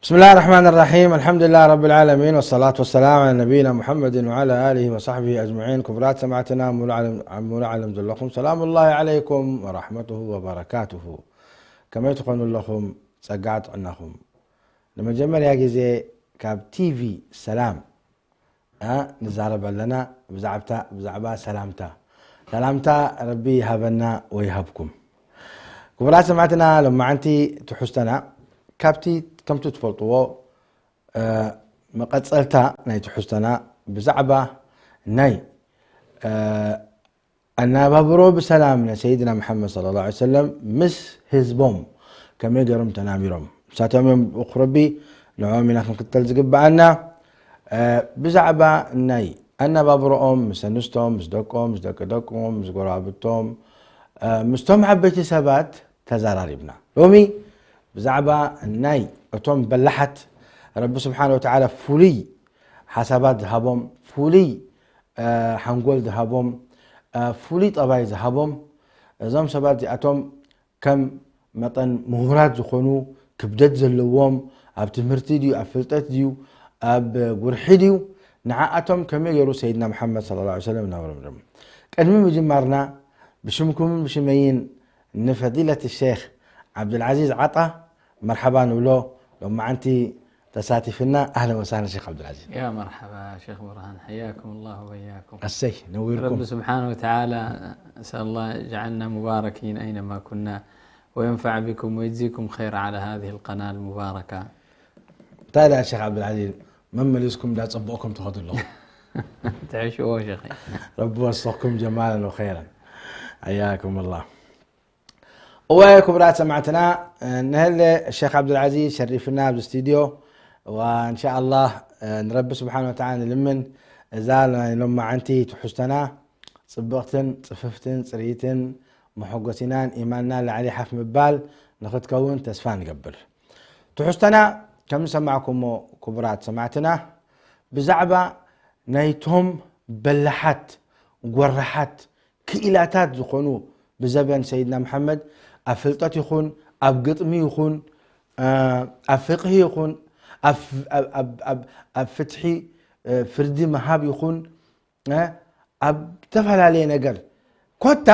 بسم الله الرحمن الرحيم. الحمد لله رب العالمين، والصلاة والسلام على نبينا محمد وعلى آله وصحبه أجمعين. ክቡራት ሰማዕትና ሙሉ ዓለም ኣብ ሙሉ ዓለም ዘለኹም ሰላም الله عليكم ورحمته وبركاته። ከመይ ትኾኑ ኣለኹም? ጸጋ ጥዕናኹም። ንመጀመርያ ግዜ ካብ ቲቪ ሰላም ኣ ንዛረብ ኣለና ብዛዕባ ብዛዕባ ሰላምታ። ሰላምታ ረቢ ይሃበና ወይ ይሃብኩም። ክቡራት ሰማዕትና፣ ሎማዓንቲ ትሕዝቶና ካብቲ ከምቲ ትፈልጥዎ መቐጸልታ ናይ ትሕዝቶና ብዛዕባ ናይ ኣናባብሮ ብሰላም ናይ ሰይድና መሓመድ صلى الله عليه وسلم ምስ ህዝቦም ከመይ ገይሮም ተናቢሮም፣ ንሳቶም እዮም ልኡኽ ረቢ፣ ንዕኦም ኢና ክንክተል ዝግብኣና። ብዛዕባ ናይ ኣነባብሮኦም ምስ ኣንስቶም፣ ምስ ደቆም፣ ምስ ደቂ ደቆም፣ ምስ ጎረባብቶም፣ ምስቶም ዓበይቲ ሰባት ተዘራሪብና። ሎሚ ብዛዕባ ናይ እቶም በላሓት ረቢ ስብሓን ወተዓላ ፍሉይ ሓሳባት ዝሃቦም፣ ፍሉይ ሓንጎል ዝሃቦም፣ ፍሉይ ጠባይ ዝሃቦም፣ እዞም ሰባት እዚኣቶም ከም መጠን ምሁራት ዝኾኑ፣ ክብደት ዘለዎም፣ ኣብ ትምህርቲ ድዩ፣ ኣብ ፍልጠት ድዩ፣ ኣብ ጉርሒ ድዩ፣ ንዓኣቶም ከመይ ገይሩ ሰይድና መሓመድ صلى الله عليه وسلم ናብሮም ነይሮም። ቅድሚ ምጅማርና ብሽምኩምን ብሽመይን ንፈዲለት ሼኽ ዓብዱልዓዚዝ ዓጣ መርሓባ ንብሎ። ሎማዓንቲ ተሳቲፍና። ኣህለን ወሳህለን ሼኽ ዓብዱልዓዚዝ። يا مرحبا شيخ برهان، حياكم الله وبياكم. ኣሰይ ነዊርኩም። رب سبحانه وتعالى أسأل الله يجعلنا مباركين أينما كنا وينفع بكم ويجزيكم خير على هذه القناة المباركة. እንታይ ደኣ ሼኽ ዓብዱልዓዚዝ መመሊስኩም እንዳጸበቕኩም ትኸዱ ኣለኹም። ትሕሽዎ ሸኺ። ረቢ ወሰኽኩም ጀማለን ወኸይረን። حياكم الله። እወ ክቡራት ሰማዕትና፣ ንሀለ ሼኽ ዓብዱልዓዚዝ ሸሪፍና ኣብዚ ስቱድዮ። ወእንሻኣላህ ንረቢ ስብሓን ወተዓላ ንልምን እዛ ናይ ሎማዓንቲ ትሕዝቶና ጽብቕትን ጽፍፍትን ጽርይትን መሐጎሲናን ኢማንና ላዕሊ ሓፍ ምባል ንኽትከውን ተስፋ ንገብር። ትሕዝቶና ከም ዝሰማዕኩሞ ክቡራት ሰማዕትና ብዛዕባ ናይቶም በላሓት ጎራሓት ክኢላታት ዝኾኑ ብዘበን ሰይድና መሓመድ ኣብ ፍልጠት ይኹን ኣብ ግጥሚ ይኹን ኣብ ፍቅሂ ይኹን ኣብ ፍትሒ ፍርዲ ምሃብ ይኹን ኣብ ዝተፈላለየ ነገር ኮታ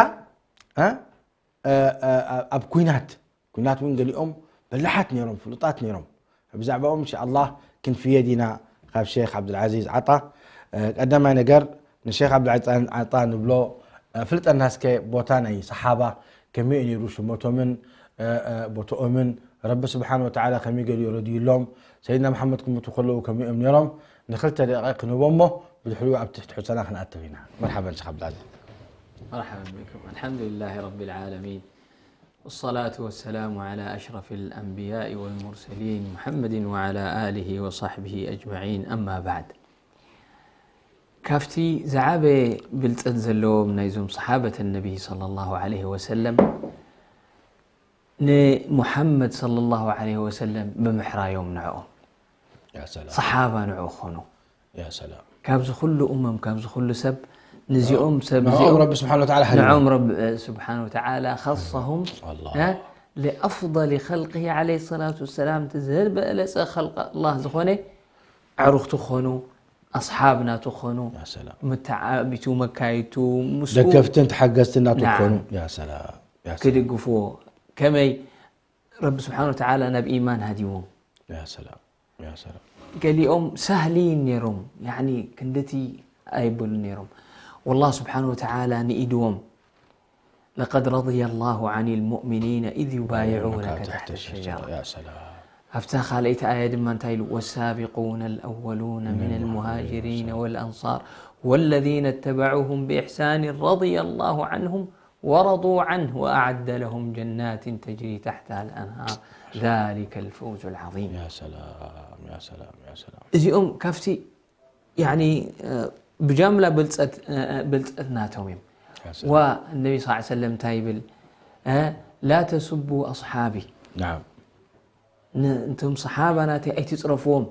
ኣብ ኩናት ኩናት እውን ገሊኦም በላሓት ነይሮም ፍሉጣት ነይሮም። ብዛዕባኦም እንሻ ኣላህ ክንፍየድ ኢና ካብ ሼክ ዓብዱልዓዚዝ ዓጣ። ቀዳማይ ነገር ንሼክ ዓብዱልዓዚዝ ዓጣ ንብሎ ፍልጠና እስከ ቦታ ናይ ሰሓባ ከመይ እዩ ነይሩ ሽመቶምን ቦትኦምን ረቢ ስብሓን ወተዓላ ከመይ ገይሩ ረድዩሎም ሰይድና መሓመድ ክሞቱ ከለዉ ከመይ እዮም ነይሮም ንክልተ ደቂቃ ክንህቦ እሞ ብድሕሪኡ ኣብ ትሕቲ ሕሰና ክንኣተው ኢና። መርሓበን ሼክ ዓብዱልዓዚዝ። مرحبا بكم. الحمد لله رب العالمين. والصلاة والسلام على أشرف الأنبياء والمرسلين محمد وعلى آله وصحبه أجمعين. أما بعد. ካብቲ ዝዓበየ ብልጸት ዘለዎም ናይዞም صحابة النبي صلى الله عليه وسلم ንሙሓመድ صلى الله عليه وسلم ብምሕራዮም ንዕኦም يا سلام. صحابة ንዑ ኾኑ። يا سلام. ካብዚ ኩሉ እመም ካብዚ ኩሉ ሰብ ንዚኦም ሰብ ንዕኦም እዚኦም ረቢ ስብሓን ወተዓላ ሃዲሞም። ንዕኦም ረቢ ስብሓን ወተዓላ خصهم الله. لأفضل خلقه عليه الصلاة والسلام ዝበለጸ خلق الله ዝኾነ ኣዕሩኽቲ ኾኑ ኣስሓብ ናቱ ኾኑ يا سلام. ምተዓቢቱ መካይቱ ምስኡ ደገፍትን ተሓገዝትን ናቱ نعم. ኾኑ يا سلام. يا سلام. ክድግፍዎ ከመይ ረቢ ስብሓን ወተዓላ ናብ ኢማን ሃዲዎም። ያ ሰላም ያ ሰላም ገሊኦም ሳህሊን ነይሮም፣ ያኒ ክንድቲ ኣይበሉ ነይሮም። ወላህ ስብሓን ወተዓላ ንኢድዎም። لقد رضي الله عن المؤمنين إذ يبايعونك تحت الشجرة. ያ ሰላም ኣብታ ካልኣይቲ ኣያ ድማ እንታይ ኢሉ? والسابقون الأولون من المهاجرين والأنصار والذين اتبعوهم بإحسان رضي الله عنهم ورضوا عنه وأعد لهم جنات تجري تحتها الأنهار ذلك الفوز العظيم. ያ ሰላም ያ ሰላም ያ ሰላም እዚኦም ካብቲ ያኒ ብጃምላ ብልፀት ብልፀት ናቶም እዮም። ያ ሰላም ወነቢ ስ ሰለም እንታይ ይብል? لا تسبوا أصحابي ናም እንቶም ሰሓባ ናተይ ኣይትፅረፍዎም።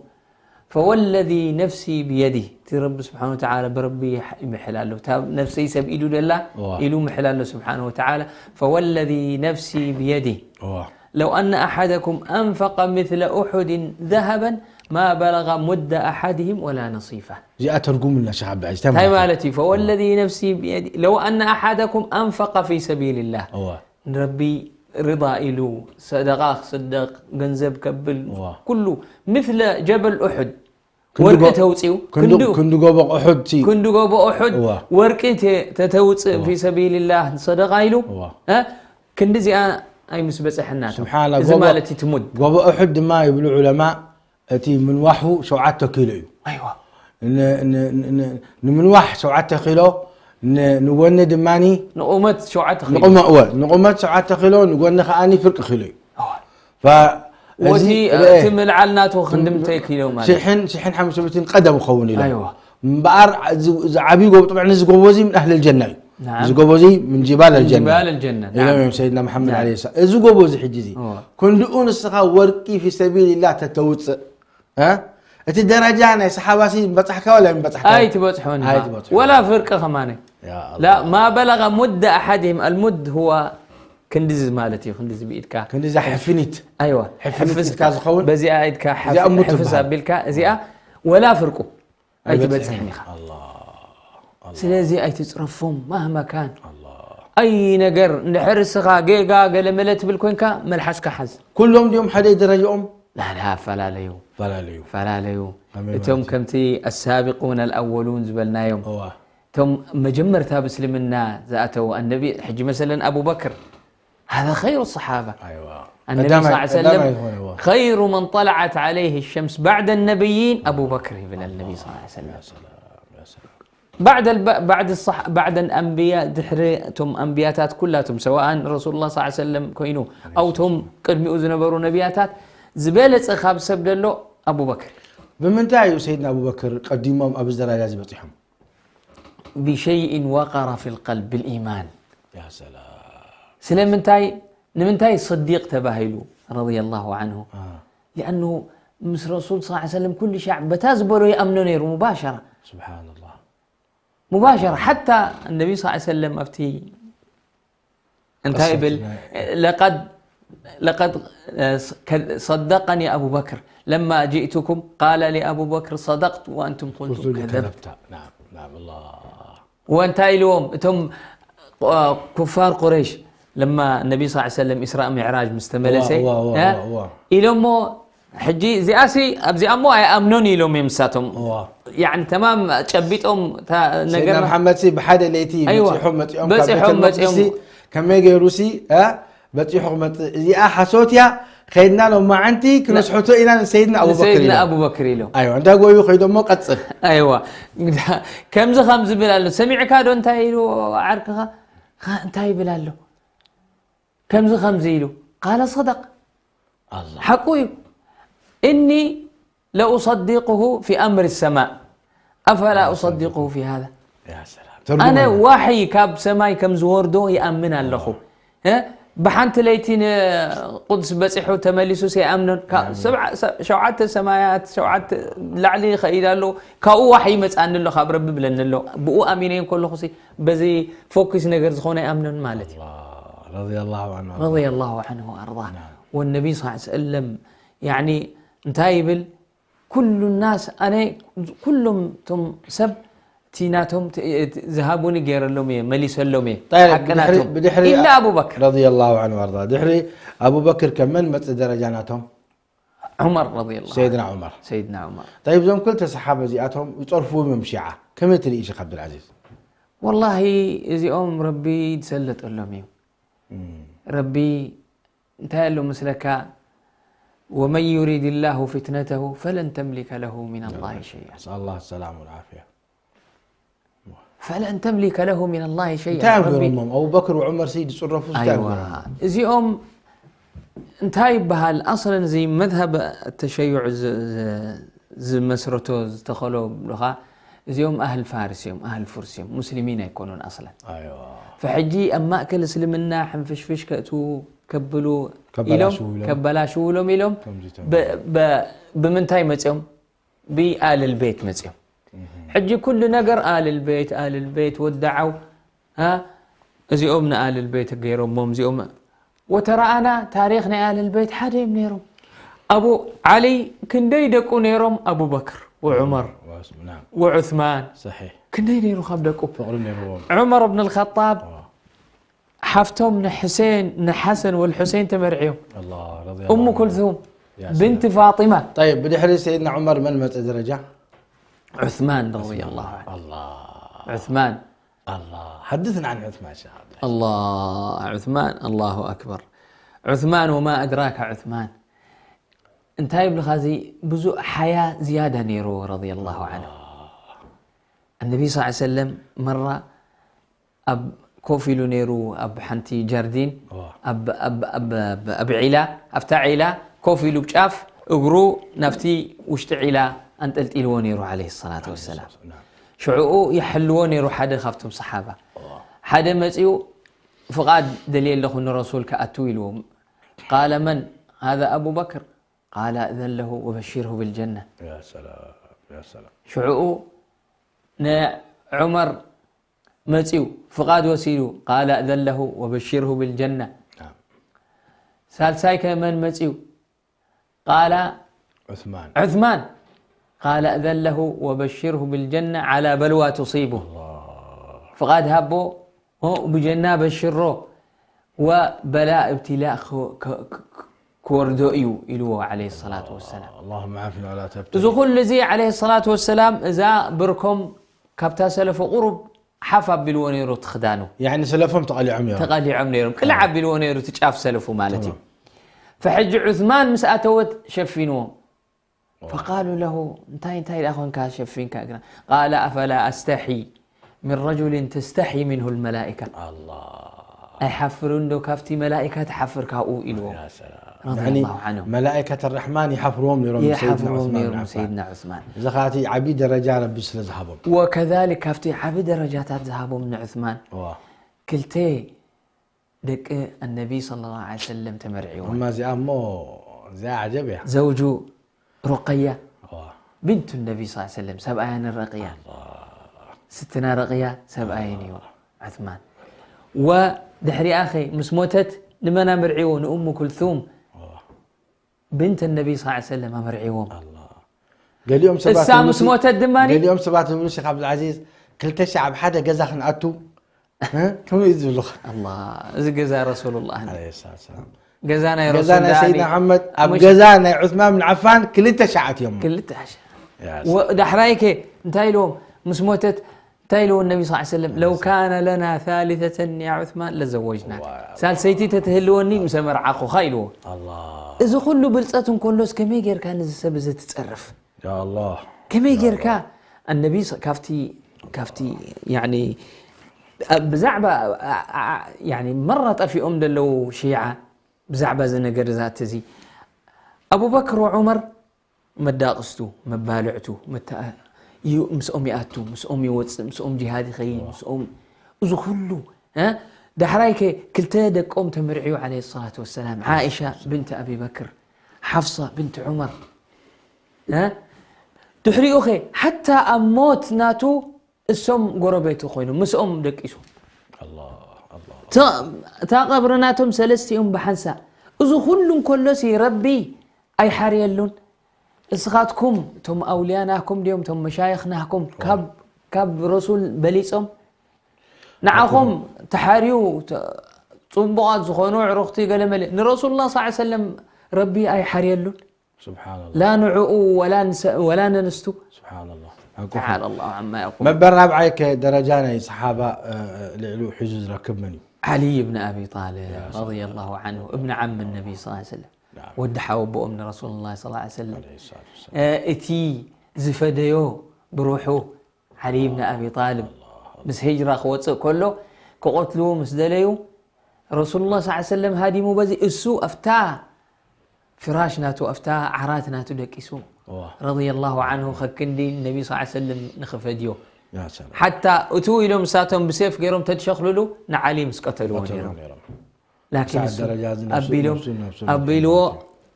فوالذي نفسي بيده እቲ ረቢ ስብሓን ወተዓላ ብረቢ ይምሕል ኣሎ። እታ ነፍሰይ ሰብ ኢዱ ደላ እዋ። ኢሉ ምሕል ኣሎ ስብሓን ወተዓላ። فوالذي نفسي بيده እዋ لو أن أحدكم أنفق مثل أحد ذهبا ما بلغ مد أحدهم ولا نصيفه. እዚኣ ተርጉምልና ሸኽ ዓብዲ ዓዚዝ እንታይ እንታይ ማለት ማለት እዩ? فوالذي نفسي بيده لو أن أحدكم أنفق في سبيل الله እዋ ንረቢ ርዳ ኢሉ ሰደቃ ክስደቅ ገንዘብ ከብል እዋ። ኩሉ مثل جبل أحد ክንዲ ወርቂ ጎ- ተውፅኡ ክንዲ ክንዲ ክንዲ ጎቦ ኡሑድ ሲ ክንዲ ጎቦ ኡሑድ እዋ። ወርቂ ተ- ተተውፅእ في سبيل الله ሰደቃ ኢሉ እዋ። እ? ክንዲ እዚኣ ኣይምስ በፅሐና ስብሓንላ እዚ ጎቦ- ማለት እዩ ትሙድ ጎቦ ኡሑድ ድማ ይብሉ ዑለማ እቲ ምንዋሑ ሸውዓተ ኪሎ እዩ ኣይዋ ን- ን- ን- ን- ንምንዋሕ ሸውዓተ ኪሎ ን- ንጎኒ ድማኒ ንቁመት ሸውዓተ ኪሎ ንቁመ እወ ንቁመት ሸውዓተ ኪሎ ንጎኒ ከዓኒ ፍርቂ ኪሎ እዩ እዋ። ፋ- ወቲ እዚ- እቲ ምልዓል ናቱ ክንዲ ምንታይ ኪሎ ማለት ሽሕን ሽሕን ሓሙሽተ ሚእትን ቀደም ክኸውን ኢሎም ኣይዋ እምበኣር እዚ እዚ ዓብዪ ጎቦ ጥብዕ ነዚ ጎቦ እዚ ምን ኣህል ጀና እዩ ናዓም። እዚ ጎቦ እዚ ምን ጅባል ኣልጀና ጅባል ኣልጀና ኢሎም ናዓም። እዮም ሰይድና መሓመድ ናዓም። ዓለ ሰላም እዚ ጎቦ እዚ ሕጂ እዚ እዋ። ክንድኡ ንስኻ ወርቂ ፊ ሰቢልላ ተተውፅእ እ? እቲ ደረጃ ናይ ሰሓባሲ በፃሕካ ወላ በፃሕካ ኣይትበፅሖን ኢኻ። ኣይትበፅሖ። ወላ ፍርቂ ከማነ ያ ኣላህ። ላ ما بلغ مد أحدهم المد هو ክንዲዚ ማለት እዩ ክንዲዚ ብኢድካ ክንዲዛ ሕፍኒት ኣይዋ ሕፍኒት ሕፍስ ኢድካ ዝኸውን በዚኣ ኢድካ እዚኣ እሙ ሕፍስ ትበሃል። ኣቢልካ እዚኣ ወላ ፍርቁ ኣይትበፅሕን ኢኻ። ኣላህ ስለዚ ኣይትፅረፎም ማህማ ካን ኣላህ ኣይ ነገር እንድሕር እስኻ ጌጋ ገለመለ ትብል ኮንካ መልሓስካ ሓዝ። ኩሎም ድዮም ሓደ ደረጃኦም ላላ ፈላለዩ ፈላለዩ ፈላለዩ ከመይ እቶም ማለት እዩ? ከምቲ السابقون الأولون ዝበልናዮም እዋ እቶም መጀመርታ ብእስልምና ዝኣተዉ ኣነቢ ሕጂ መሰለን ኣቡበክር هذا خير الصحابة ኣይዋ النبي ቀዳማይ- صلى الله عليه وسلم ቀዳማይ ዝኾነ እዋ خير من طلعت عليه الشمس بعد النبيين أبو بكر ይብል النبي صلى الله عليه وسلم ያ ሰላም ያ ሰላም بعد الب... بعد الصح بعد الأنبياء ድሕሪ እቶም ኣንብያታት ኩላቶም سواء رسول الله صلى الله عليه وسلم ኮይኑ ኣው እቶም ቅድሚኡ ዝነበሩ ነቢያታት ዝበለፀ ካብ ሰብ ደሎ ኣቡበክር ብምንታይ እዩ ሰይድና ኣቡበክር ቀዲሞም ኣብዚ ደረጃ እዚ በፂሖም بشيء وقر في القلب بالإيمان ያ ሰላም ስለምንታይ ንምንታይ صديق ተባሂሉ رضي الله عنه አ፣ لأنه ምስ ረሱል صلى الله عليه وسلم ኩሉ ሻዕ በታ ዝበሎ ይኣምኖ ነይሩ مباشرة ስብሓንላህ مباشرة حتى النبي صلى الله عليه وسلم ኣብቲ እንታይ قصة ይብል ናይ- لقد لقد صدقني أبو بكر لما جئتكم قال لأبو بكر صدقت وأنتم قلتم قلتم كذبت كذبت نعم نعم الله ወእንታይ ኢልዎም እቶም ኩፋር ቁረይሽ لما النبي صلى الله عليه وسلم إسراء معراج ምስ ተመለሰ እዋ፣ እዋ፣ እዋ፣ እ? እዋ፣ እዋ። ኢሎሞ ሕጂ እዚኣሲ ኣብዚኣ እሞ ኣይኣምኖን ኢሎም እዮም ንሳቶም እዋ። ያኒ ተማም ጨቢጦም እታ ሰይድና ነገር መሓመድ ሲ ብሓደ ለይቲ ኣይዋ። በፂሖም መፂኦም በፂሖም ካብ ቤተ መቅድሲ መፂኦም። ከመይ ገይሩ ሲ እ? በፂሑ ክመፅእ እዚኣ ሓሶት እያ ከይድና ሎማዓንቲ ክነስሕቶ ኢና ንሰይድና ኣቡበክር ንሰይድና ኢሎም ኣቡበክር ኢሎም ኣይዋ እንታይ ጎዩ ከይዶሞ ቀፅል ኣይዋ ከምዚ ከም ዝብል ኣሎ ሰሚዕካ ዶ እንታይ ኢሉ ዓርክኻ ኻ እንታይ ይብል ኣሎ ከምዚ ከምዚ ኢሉ ቃለ صدق ኣላ ሓቁ እዩ እኒ ለኡصدقه في أمر السماء أفلا أصدقه في هذا ያ ሰላም ኣነ ተርጉመልና። ዋሕይ ካብ ሰማይ ከም ዝወርዶ ይኣምን ኣለኹ እ? ብሓንቲ ለይቲ ንቁድስ በፂሑ ተመሊሱ ሰይኣምኖን ካ- ሰብዓ- ሰ- ሸውዓተ ሰማያት ሸውዓተ ላዕሊ ይኸይድ ኣሎ ካብኡ ዋሕይ ይመፅኣኒ ኣሎ ካብ ረቢ ብለኒ ኣሎ ብኡ ኣሚነዮ ከለኹ ሲ በዚ ፎኪስ ነገር ዝኾነ ኣይኣምኖን ማለት እዩ ረዲየላሁ ዐንሁ። رضي الله عنه وأرضاه والنبي صلى الله عليه وسلم يعني እንታይ ይብል ኩሉ ናስ ኣነ ኩሎም እቶም ሰብ እቲ ናቶም ት-፣ ት-፣ ዝሃቡኒ ገይረሎም እየ፣ መሊሰሎም እየ። طيب، ሓቂ ናቶም። ብድሕሪ ኢላ ኣቡበክር። رضي الله عنه وارضاه ድሕሪ ኣቡበክር ከመን መጽእ ደረጃ ናቶም ዑመር ረዲየላሁ ሰይድና ዑመር ሰይድና ዑመር طيب እዞም ክልተ ሰሓባ እዚኣቶም ይጸርፍዎም እዮም ሺዓ ከመይ ትርኢ ኢኻ ዓብዱልዓዚዝ ወላሂ እዚኦም ረቢ ዝሰለጠሎም እዩ ረቢ እንታይ ኣሎ ምስለካ ومن يرد الله فتنته فلن تملك له من الله شيئا نسأل الله السلامة والعافية فلن تملك له من الله شيئا እንታይ እዮም ረቢ- ገይሮሞም ኣቡበክር ወዑመር ሲ ዝፅረፉ እንታይ እዮም ኣይዋ ገይሮሞም? እዚኦም እንታይ ይበሃል ኣስለን እዚ መዝሀብ ተሸዩዕ ዝ- ዝ- ዝመስረቶ ዝተኸሎ ብሉኻ እዚኦም ኣህል ፋርስ እዮም ኣህል ፉርስ እዮም ሙስሊሚን ኣይኮኑን ኣስለን ኣይዋ ፈሕጂ ኣብ ማእከል እስልምና ሕንፍሽፍሽ ከእትዉ ከብሉ ኢሎም ከበላሽዉ ኢሎም። ከበላሽውሎም ኢሎም ከምዚ ተም- ብ- ብ- ብምንታይ መፅኦም ብኣልል ቤት መፅኦም ሕጂ ኩሉ ነገር ኣልል ቤት ኣልል ቤት ወዳዓው ها እዚኦም ንኣልል ቤት ገይሮሞም እዚኦም ወተረኣና ታሪክ ናይ ኣልል ቤት ሓደ እዮም ነይሮም ኣቡ ዓሊ ክንደይ ደቁ ነይሮም ኣቡበክር ወዑመር ዋስ- ናም ወዑስማን ሰሒሕ ክንደይ ነይሩ ካብ ደቁ ፍቕሪ ነይርዎም ዑመር ብን ልኸጣብ ሓፍቶም ንሕሴን ንሓሰን ወልሑሴን ተመርዕዮም الله رضي እሙ الله عنه. ኩልሱም يا ብንቲ ፋጢማ طيب ብድሕሪ ሰይድና ዑመር መን መፀ ደረጃ ዑስማን ረዲየላሁ ዐንሁ الله ዑስማን الله حدثنا عن عثمان شيخ عبد العزيز. الله ዑስማን الله أكبر ዑስማን وما أدراك ዑስማን እንታይ ይብልኻ እዚ ብዙ ሓያ ዝያዳ ነይሩ ረዲየላሁ ዐንሁ النبي صلى الله عليه وسلم مرة ኣብ ኮፍ ኢሉ ነይሩ ኣብ ሓንቲ ጀርዲን ዋ። ኣብ ኣብ ኣብ ኣብ- ኣብ ዒላ ኣብታ ዒላ ኮፍ ኢሉ ብጫፍ እግሩ ናብቲ ውሽጢ ዒላ ኣንጠልጢልዎ ነይሩ عليه الصلاة والسلام نعم. ሽዕኡ ይሕልዎ ነይሩ ሓደ ካብቶም ሰሓባ ሓደ መፂኡ ፍቓድ ደልየ ኣለኹ ንረሱል ክኣትው ኢልዎም قال من هذا أبو بكر قال أذن له وبشره بالجنة يا سلام يا سلام ሽዕኡ ንዑመር መፂኡ ፍቓድ ወሲዱ قال أذن له وبشره بالجنة نعم. ሳልሳይ ከ መን መፂኡ قال عثمان عثمان قال أذن له وبشره بالجنة على بلوى تصيبه ፍቓድ ሃቦ ኦ ብጀና በሽሮ ወበላ እብትላእ ክወርዶ እዩ ኢልዎ عليه الصلاة والسلام اللهم عافنا ولا تبتلي እዚ ኩሉ እዚ عليه الصلاة والسلام እዛ ብርኮም ካብታ ሰለፎ ቁሩብ ሓፍ ኣቢልዎ ነይሩ ትኽዳኑ يعني ሰለፎም ተቐሊዖም እዮም ተቐሊዖም ነይሮም ቅልዕ ኣቢልዎ ነይሩ እቲ ጫፍ ሰለፉ ማለት እዩ ፈሕጂ ዑስማን ምስ ኣተወት ሸፊንዎም فقالوا له እንታይ እንታይ ደኣ ኮንካ ሸፊንካ እግራ قال أفلا أستحي من رجل تستحي منه الملائكة الله ኣይሓፍርን ዶ ካብቲ መላኢካ ትሓፍር ካብኡ ኢልዎ يا سلام رضي يعني الله عنه ملائكة الرحمن يحفرهم ነይሮም سيدنا ይሓፍርዎም عثمان ነይሮም بن عفان. ሰይድና ዑስማን እዚ ኻቲ ዓቢ ደረጃ ረቢ ስለ ዝሃቦም وكذلك ካብቲ ዓቢ ደረጃታት ዝሃቦም ንዑስማን ዋ ክልተ ደቂ النبي صلى الله عليه وسلم ተመርዒዎ እማ እዚኣ እሞ እዚኣ ዓጀብ እያ زوج رقية ዋ بنت النبي صلى الله عليه وسلم ሰብኣያ ንረቅያ ስትና ረቅያ ሰብኣየን እዩ ዑስማን ወድሕሪኣ ኸ ምስ ሞተት ንመን ኣምርዒዎ ንእሙ ኩልثوم ዋ بنت النبي صلى الله عليه وسلم ኣምርዒዎም الله ገሊኦም ሰባት እሳ ይብሉ ምስ ሲ- ሞተት ድማ ገሊኦም ሰባት ይብሉ ሼክ ዓብዱልዓዚዝ ክልተ ሺዕ ኣብ ሓደ ገዛ ክንኣቱ እ? ከምኡ እዩ ዝብሉኻ ኣላ እዚ ገዛ ረሱሉላህ عليه الصلاة والسلام ገዛ ናይ ገዛ ረሱል ናይ ደኣ ሰይድና ኣበይ? መሓመድ ኣብ ሙሽ- ገዛ ናይ ዑስማን ብን ዓፋን ክልተ ሸዓት እዮም ክልተ ዓሻ ያ ወ- ዳሕራይ ከ እንታይ ኢልዎም ምስ ሞተት እንታይ ኢልዎ ነቢ ስ ሰለም ለው ካነ ለና ثالثة يا عثمان لزوجناك ዋው። ሳልሰይቲ ተትህልወኒ ምስ ኣመርዓኹኻ ኢልዎ ኣላ እዚ ኩሉ ብልፀት እንከሎስ ከመይ ጌርካ ነዚ ሰብ እዚ ትፀርፍ ያ ኣላ ከመይ ጌርካ ኣነቢ ስ- ካብቲ ካብቲ ያኒ አ- ብዛዕባ አ- አ- ያኒ መራ ጠፊኦም ዘለዉ ሽዓ ብዛዕባ እዚ ነገር ዛት እዚ ኣቡበክር ወዑመር መዳቕስቱ መባልዕቱ መተኣ- ዩ- ምስኦም ይኣቱ ምስኦም ይወፅእ ምስኦም ጅሃድ ይኸይድ ምስኦም እዚ ኩሉ እ? ዳሕራይ ከ ክልተ ደቆም ተምርዕዩ ዓለ ሰላት ወሰላም ዓኢሻ ብንት ኣቢበክር ሓፍሳ ብንት ዑመር እ? ድሕሪኡ ኸ ሓታ ኣብ ሞት ናቱ እሶም ጎረቤቱ ኮይኖም ምስኦም ደቂሱ ኣላ ኣላ እታ- እታ ቀብሪ ናቶም ሰለስቲኦም ብሓንሳ እዚ ኩሉ እንከሎሲ ረቢ ኣይሓርየሉን እስኻትኩም እቶም ኣውልያ ናኩም ድዮም እቶም መሻይኽ ናኩም ካብ ካብ ረሱል በሊጾም ንዓኹም ተሓርዩ ተ- ጽቡቓት ዝኾኑ ኣዕሩኽቲ ገለመለ ንረሱሉላህ ሰለላሁ ዐለይሂ ወሰለም ረቢ ኣይሓርየሉን። ስብሓንላ ላ ንዕኡ ወላ ንሰ- ወላ ነንስቱ። ስብሓንላ ተዓላ ላሁ ዓማ የቁል። መበል ራብዓይ ከ ደረጃ ናይ ሰሓባ እ፣ ልዕሉ ሒዙ ዝረክብ መን እዩ? ዓሊ ብን ኣቢ ጣልብ ረዲየላሁ ዓንሁ እብን ዓም ነቢ ስ ሰለም ናም። ወዲ ሓወቦኦም ንረሱሉላህ ስ ሰለም ዓለይሂ ሰላቱ ወሰላም። እ፣ እቲ ዝፈደዮ ብሩሑ ዓሊ ብን ኣቢ ጣልብ ምስ ሂጅራ ክወፅእ ከሎ ክቐትልዎ ምስ ደለዩ ረሱሉላህ ስ ሰለም ሃዲሙ በዚ እሱ ኣብታ ፍራሽ ናቱ ኣብታ ዓራት ናቱ ደቂሱ እዋ። ረዲየላሁ ዓንሁ ከክንዲ ነቢ ስ ሰለም ንኽፈድዮ ያ ሰላም። ሓታ እቱ ኢሎም እሳቶም ብሴፍ ገይሮም ተድሸኽልሉ ንዓሊ ምስ ቀተልዎ ነይሮም ነይሮም። ላኪን ሳዕ እሱ ደረጃ እዚ ነፍሱ- ኣቢሎም ነፍሱ- ነፍሱ- ኣቢልዎ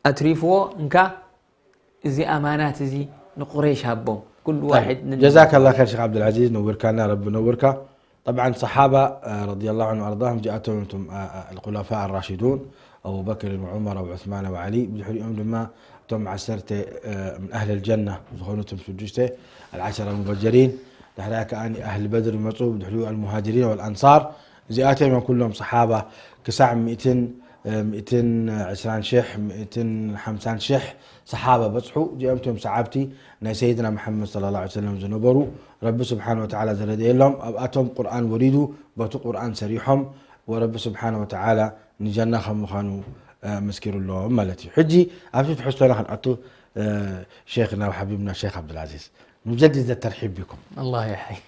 ኣትሪፍዎ እንካ እዚ ኣማናት እዚ ንቁሬሽ ሃቦም ኩሉ ዋሕድ ን- ጀዛከላ ኸይር ሸክ ዓብዱልዓዚዝ ነውርካና ረቢ ነውርካ። طبعا ሰሓባ ረዲየላሁ ዐንሁ ኣርዳሁም እዚኣቶም እቶም ኩለፋ ራሽዱን ኣቡበክር ወዑመር ወዑስማን ወዓሊ ብድሕሪኦም ድማ እቶም ዓሰርተ ምን ኣህል ልጀና ዝኾኑ እቶም ሽዱሽተ ኣልዓሸራ ሙበጀሪን ድሕሪያ ከዓ ኣህል በድር ይመፁ ብድሕሪኡ ኣልሙሃጅሪን ወልኣንሳር እዚኣቶም እዮም ኩሎም ሰሓባ ክሳዕ ሚእትን ሚእትን ዕስራን ሽሕ ሚእትን ሓምሳን ሽሕ ሰሓባ በፅሑ እዚኦም እቶም ሰዓብቲ ናይ ሰይድና መሓመድ صلى الله عليه وسلم ዝነበሩ ረቢ ስብሓን ወተዓላ ዝረድየሎም ኣብኣቶም ቁርኣን ወሪዱ በቲ ቁርኣን ሰሪሖም ወረቢ ስብሓን ወተዓላ ንጀና ከም ምዃኑ መስኪሩሎም ማለት እዩ ሕጂ ኣብቲ ትሕዝቶና ክንኣቱ ሼክ ናብ ሓቢብና ሼክ ዓብዱልዓዚዝ نجدد الترحيب بكم الله يحيي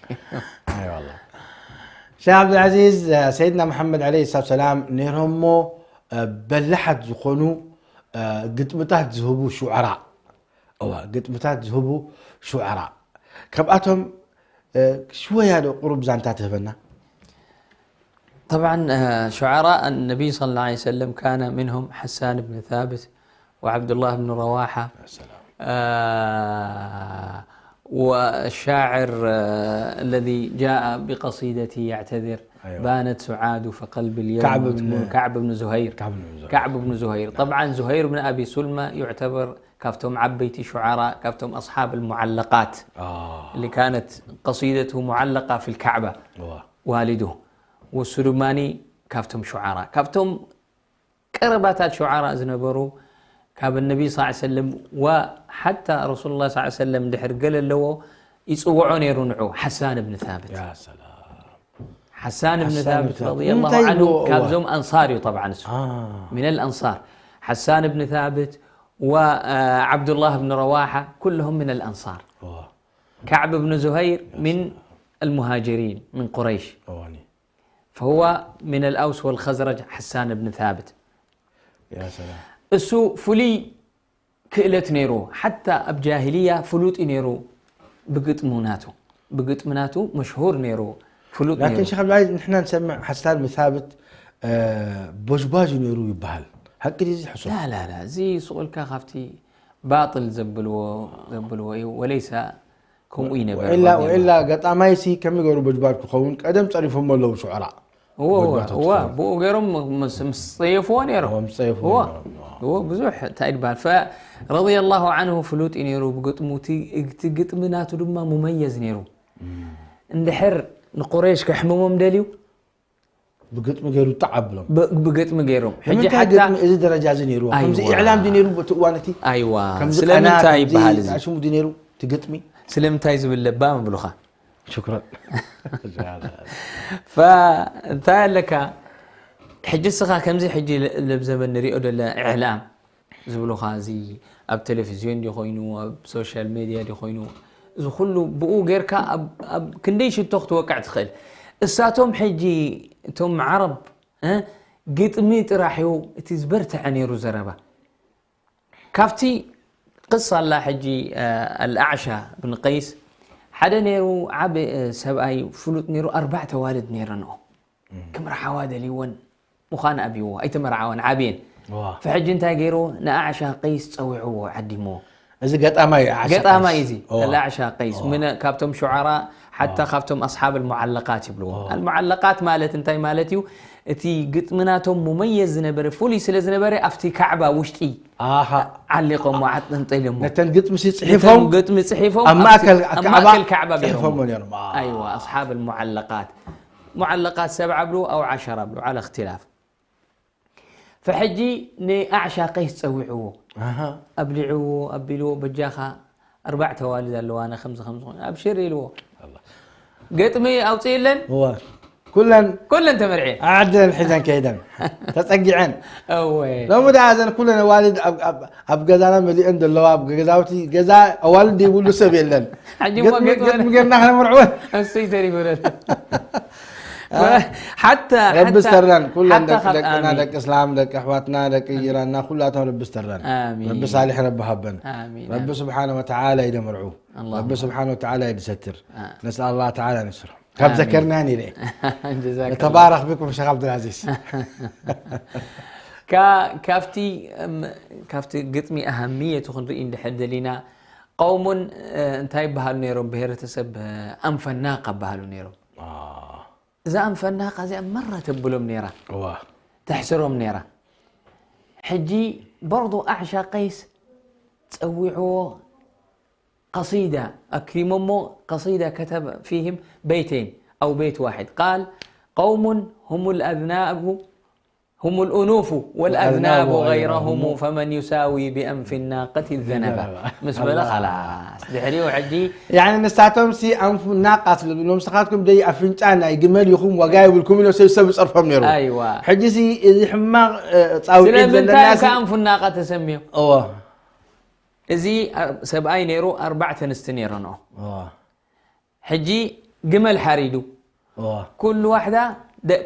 اي والله شيخ عبد العزيز سيدنا محمد عليه الصلاه والسلام نيرهم بلحت زخونو ግጥምታት ዝህቡ ሹዓራ እዋ ግጥምታት ዝህቡ ሹዓራ ካብኣቶም ሽወያ ዶ ቁሩብ ዛንታ ትህበና طبعا آه، شعراء النبي صلى الله عليه وسلم كان منهم حسان بن ثابت وعبد الله بن رواحة ሰላም آه، والشاعر آه، الذي جاء بقصيدته يعتذر أيوة. بانت سعاد فقلبي اليوم كعب بن- مدمون. كعب بن زهير ካብ ንብዙ كعب بن زهير طبعا زهير بن أبي سلمى يعتبر كافتهم عبيتي شعراء كافتهم أصحاب المعلقات اه اللي كانت قصيدته معلقة في الكعبة እዋ والده والسلماني كافتهم شعراء كافتهم ቀረባታት ሹዓራ ዝነበሩ ካብ ነቢ ስ ሰለም ወሓታ ረሱሉላ ስ ሰለም ድሕር ገለ ኣለዎ ይፅውዖ ነይሩ ንዑ ሓሳን እብን ታብት ያ ሰላም ሓሳን እብን ሓሳን ታብት እብን ታብት። ረዲየላሁ እንታይ ዓንሁ ይብልዎ? ካብዞም ኣንሳር እዩ ጠብዓ ንሱ አ من الأنصار حسان بن ثابت وعبد الله بن رواحة كلهم من الأنصار እዋ كعب بن زهير من المهاجرين من قريش እዋኒ فهو من الأوس والخزرج حسان بن ثابت ያ ሰላም እሱ ፍሉይ ክእለት ነይሩ ሓታ ኣብ ጃሂልያ ፍሉጥ እዩ ነይሩ ብግጥሙ ናቱ ብግጥሚ ናቱ መሽሁር ነይሩ ፍሉጥ ነይሩ ላኪን ሸክ ዓብዱልዓዚዝ ንሕና ንሰምዕ ሓሳን ብን ታብት ቦጅባጅ ነይሩ ይበሃል ሓቂ ድዩ እዚ ሕሱር ላ ላ ላ እዚ ስቑልካ ካብቲ ባጥል ዘብልዎ ዘብልዎ እዩ ወለይሰ ከምኡ ይነበር ወኢላ ወኢላ ገጣማይሲ ከመይ ገሩ ቦጅባጅ ክኸውን ቀደም ፀሪፎሞ ኣለዉ ሽዑራ እዎ እዎ ጎድባታት እዎ ክኸውን። ብኡ ገይሮም ምስ ምስ ጸየፍዎ ነይሮም እዎም ፀየፍዎ እዎ ነይሮም። እዎ ብዙሕ እንታይ ይበሃል ፈረዲየላሁ ዓንሁ ፍሉጥ እዩ ነይሩ ብግጥሙ እቲ እቲ ግጥሚ ናቱ ድማ ሙመየዝ ነይሩ እንድሕር ንቁረይሽ ከሕምሞም ደልዩ ብግጥሚ ገይሩ ጣዕ ኣብሎም ብ- ብግጥሚ ገይሮም ሕጂ ንምንታይ ሓታ ግጥሚ እዚ ደረጃ እዚ ነይርዎ ከምዚ ኣይዋ። ኢዕላም ድዩ ነይሩ በቲ እዋን እቲ ኣይዋ ከምዚ ስለምንታይ ቀናት ይበሃል ከምዚ እዚ ኣሽሙ ድዩ ነይሩ እቲ ግጥሚ ስለምንታይ ዝብል ለባም ይብሉኻ ሽክረን ፈእንታይ ኣለካ ሕጂ እስኻ ከምዚ ሕጂ ለብ ዘመን ንሪኦ ደለ እዕላም ዝብሉኻ እዚ ኣብ ቴሌቪዝዮን ዲ ኮይኑ ኣብ ሶሻል ሜድያ ዲ ኮይኑ እዚ ኩሉ ብኡ ጌርካ ኣብ- ኣብ ክንደይ ሽቶ ክትወቅዕ ትኽእል እሳቶም ሕጂ እቶም ዓረብ እ፣ ግጥሚ ጥራሕ እዩ እቲ ዝበርትዐ ነይሩ ዘረባ ካብቲ ቅሳ ኣላ ሕጂ ኣልኣዕሻ ብን ቀይስ ሓደ ነይሩ ዓብ ሰብኣይ ፍሉጥ ነይሩ ኣርባዕተ ዋልድ ነይረንኦ ክምርሓዋ ደልይወን ምዃን ኣብይዎ ኣይተመርዓወን ዓብየን ዋ ፈሕጂ እንታይ ገይርዎ ንኣዕሻ ቀይስ ጸዊዕዎ ዓዲምዎ እዚ ገጣማይ እዩ፣ ዓሻ ገጣማይ ቀይስ። እዚ እዋ። ኣልኣዕሻ ቀይስ ምን ካብቶም ሹዓራ ሓታ ካብቶም ኣስሓብ ኣልሙዓለቃት ይብልዎ። ኣልሙዓለቃት ማለት እንታይ ማለት እዩ? እቲ ግጥሚ ናቶም ሙመየዝ ዝነበረ ፍሉይ ስለ ዝነበረ ኣብቲ ካዕባ ውሽጢ ኣሃ። ዓሊቆሞ ዓጠንጠልሞ ነተን ግጥሚ ሲ ጽሒፎም ግጥሚ ጽሒፎም ኣብ ማእከል ኣብቲ- ኣብ ካዕባ ማእከል ካዕባ ገይሮሞ ጽሒፎሞ ነይሮም። ኣዎ። ኣይዋ ኣስሓብ ኣልሙዓለቃት ሙዓለቃት ሰብዓ ብሉ ኣው ዓሸራ ብሉ ዓላ እክትላፍ ፈሕጂ ንኣዕሻ ቀይስ ጸዊዕዎ ኣሃ። ኣብሊዕዎ ኣቢልዎ በጃኻ ኣርባዕተ ዋልድ ኣለዋና ከምዚ ከምዚ ኮይኑ ኣብሽር ኢልዎ ገጥሚ ኣውፅእለን እዋ። ኩለን ኩለን ተመርዕየ ኣዕደን ሒዘን ከይደን ተጸጊዐን። እወ ሎሚ ደኣ እዘን ኩለን ኣዋልድ ኣብ- ኣብ- ኣብ ገዛና መሊአን ዘለዋ፣ ኣብ ገዛውቲ ገዛ ኣዋልድ ዘይብሉ ሰብ የለን። ሕጂ እሞ ገጥሚ- ገጥመን- ገጥሚ ጌርና ከነምርዕወን። እሱይ ተሪፉለን ሓታ ረቢ ዝተረን ኩለን ሓታ ደቂ ካብ- ደቅና ኣሚን። ደቂ እስላም ደቂ ኣሕዋትና ደቂ ኢራንና ኩላቶም ረቢ ዝተረን። ኣሚን። ረቢ ሳሊሕ ረቢ ሃበን። ኣሚን። ረቢ ስብሓነ ወተዓላ ይደምርዑ። ኣላሁመ ረቢ ስብሓነ ወተዓላ ይድሰትር። አ- ነስኣል ኣላህ ተዓላ ንስሩ። ካብ ኣሚን። ዘከርናኒ ኢለ ጀዛከ ተባረኽ ቢኩም ሸኽ ዓብዱልዓዚዝ። ካ- ካብቲ እም፣ ካብቲ ግጥሚ ኣሃምየቱ ክንርኢ እንድሕር ደሊና ቀውሙን እ፣ እንታይ ይበሃሉ ነይሮም ብሄረተሰብ እ፣ ኣንፈናቅ ኣበሃሉ ነይሮም እዛ ኣንፈናቅ እዚኣ መራ ተብሎም ነይራ እዋ ተሕስሮም ነይራ ሕጂ በርዶ ኣዕሻ ቀይስ ጸዊዕዎ قصيدة أكرممو قصيدة كتب فيهم بيتين أو بيت واحد قال قوم هم الأذناب هم الأنوف والأذناب غيرهم فمن يساوي بأنف الناقة الذنب ምስ በለ خلاص ድሕሪኡ ሕጂ ያኒ ንሳቶም ሲ ኣንፉ ናቃ ስለ ዝብሎም ንስኻትኩም ደይ ኣፍንጫ ናይ ግመል ይኹም ዋጋ ይብልኩም ኢሎ ሰብ ሰብ ይፀርፎም ነይሩ ኣይዋ ሕጂ ሲ እዚ ሕማቕ እ፣ ፃውዒት ዘለና ስለምንታይ ሲ ከ ኣንፉ ናቃ ተሰሚዮም እዎ እዚ ኣር- ሰብኣይ ነይሩ ኣርባዕተ ኣንስቲ ነይረንኦ እዎ ሕጂ ግመል ሓሪዱ እዎ ኩሉ ዋሕዳ ደ-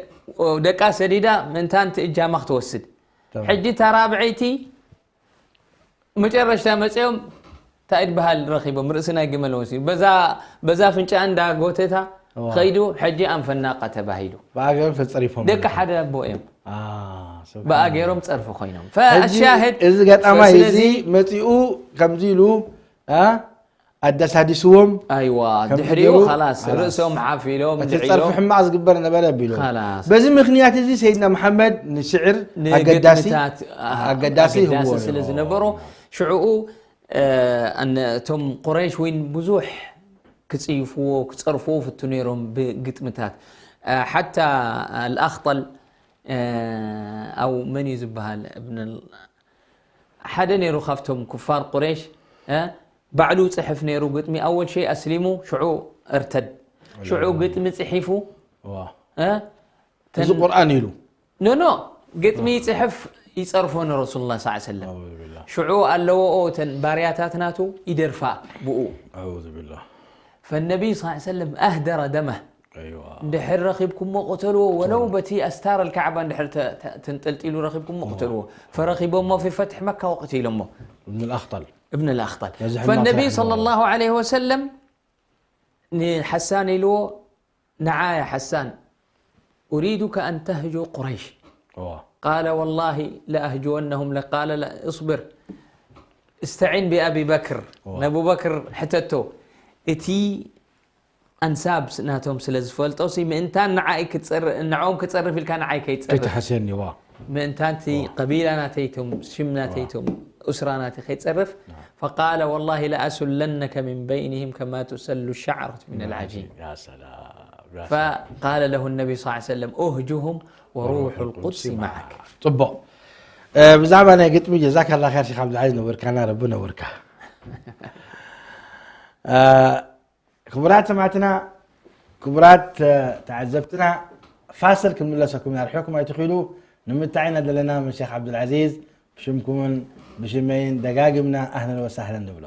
ደቃ ሰዲዳ ምእንታን ትእጃማ ክትወስድ ተማም። ሕጂ እታ ራብዐይቲ መጨረሽታ መፅኦም እንታይ ድበሃል ረኺቦም ርእሲ ናይ ግመል ወሲዱ በዛ በዛ ፍንጫ እንዳ ጎተታ እዋ። ኸይዱ ሕጂ ኣንፈናቃ ተባሂሉ ብኣገሮም ተፀሪፎም ደቂ ሓደ ኣቦ እዮም አ፣ ስብሓን ብኣ ኣላህ። ገይሮም ፀርፊ ኮይኖም ሕጂ ፈሻህድ እዚ ገጣማይ እዚ ስለዚ- መፂኡ ከምዚ ኢሉ አ፣ ኣዳሳዲስዎም ኣይዋ ከም ድሕሪኡ ገይሩ፣ ላስ ኸላስ። ርእሶም ሓፊሎም እቲ ድዒሎም ፀርፊ ሕማቕ ዝግበር ነበረ ኣቢሉ ኸላስ በዚ ምክንያት እዚ ሰይድና መሓመድ ንሽዕር ኣገዳሲ ንግጥምታት ኣገዳሲ ይህብዎ ስለ ነይሩ። ዝነበሮ ሽዕኡ እ፣ ኣነ- እቶም ቁረይሽ ወይን ብዙሕ ክፅይፍዎ ክፀርፍዎ ፍቱ ነይሮም ብግጥምታት እ፣ ሓታ ኣልኣኽጠል እ፣ ኣው መን እዩ ዝበሃል እብን ሓደ ነይሩ ካብቶም ኩፋር ቁረይሽ እ፣ ባዕሉ ፅሕፍ ነይሩ ግጥሚ ኣወል ሸይ ኣስሊሙ ሽዑ እርተድ ሽዑ ግጥሚ ፅሒፉ እዋ። እ፣ እዚ ቁርኣን ኢሉ ኖ ኖ ግጥሚ ይፅሕፍ ይፀርፎ ንረሱል ላ ስ ሰለም ኣዑዙ ቢላህ። ሽዑ ኣለዎኦ እተን ባርያታት ናቱ ይደርፋ ብኡ ኣዑዙ ቢላህ። ፈነቢይ ስ ሰለም ኣህደረ ደመህ ኣይዋ። እንድሕር ረኺብኩሞ ቅተልዎ ወለው በቲ ኣስታር ኣልካዕባ እንድሕር ተ- ተ- ተንጠልጢሉ ረኺብኩሞ ቅተልዎ ፈረኺቦሞ ፊ ፈትሒ መካ ወቅትሎሞ እብን ኣኽጠል እብን ልኣኽጠል ነዚ ሕማቕ ፈነቢይ ስራሕ صلى الله عليه وسلم ንሓሳን ኢልዎ ንዓያ ሓሳን أريدك أن تهجو قريش እዋ። قال والله لأهجونهم قال لا اصبر استعن بأبي بكر እዋ። ነቡበክር ሕተቶ እቲ ኣንሳብ ናቶም ስለ ዝፈልጦ ሲ ምእንታን ንዓይ ክትፀር ንዕኦም ክፀርፍ ኢልካ ንዓይ ከይፀርፍ ከይትሓስየኒ እዋ። ምእንታን እቲ ቀቢላ ናተይቶም ሽም ናተይቶም ኡስራ ናተይ ከይፀርፍ فقال والله لأسلنك من بينهم كما تسل الشعرة من العجين ያ ሰላም። ያ فقال له النبي صلى الله عليه وسلم اهجهم وروح القدس معك ፅቡቕ እ፣ ብዛዕባ ናይ ግጥሚ ጀዛካ ላ ር ሸክ ዓብዱልዓዚዝ ነበርካና ረቢ ነበርካ እ፣ ክቡራት ሰማዕትና ክቡራት እ፣ ተዓዘብትና ፋስል ክንምለሰኩም ኢና ርሕኩም ኣይትኽእሉ ንምታይ ኢና ዘለና ምን ሸክ ዓብዱልዓዚዝ ብሽምኩምን ብሽመይን ደጋጊምና ኣህለን ወሳህለን ንብሎ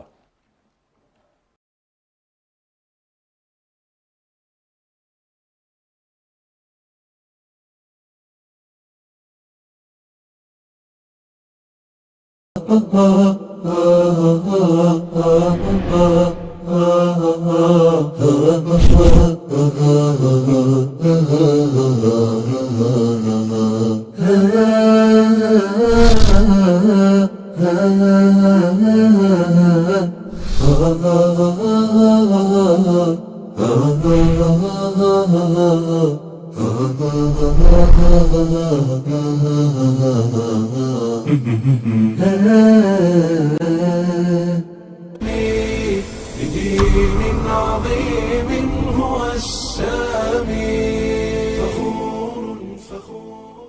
بدين عظيم هو السامي. فخور، فخور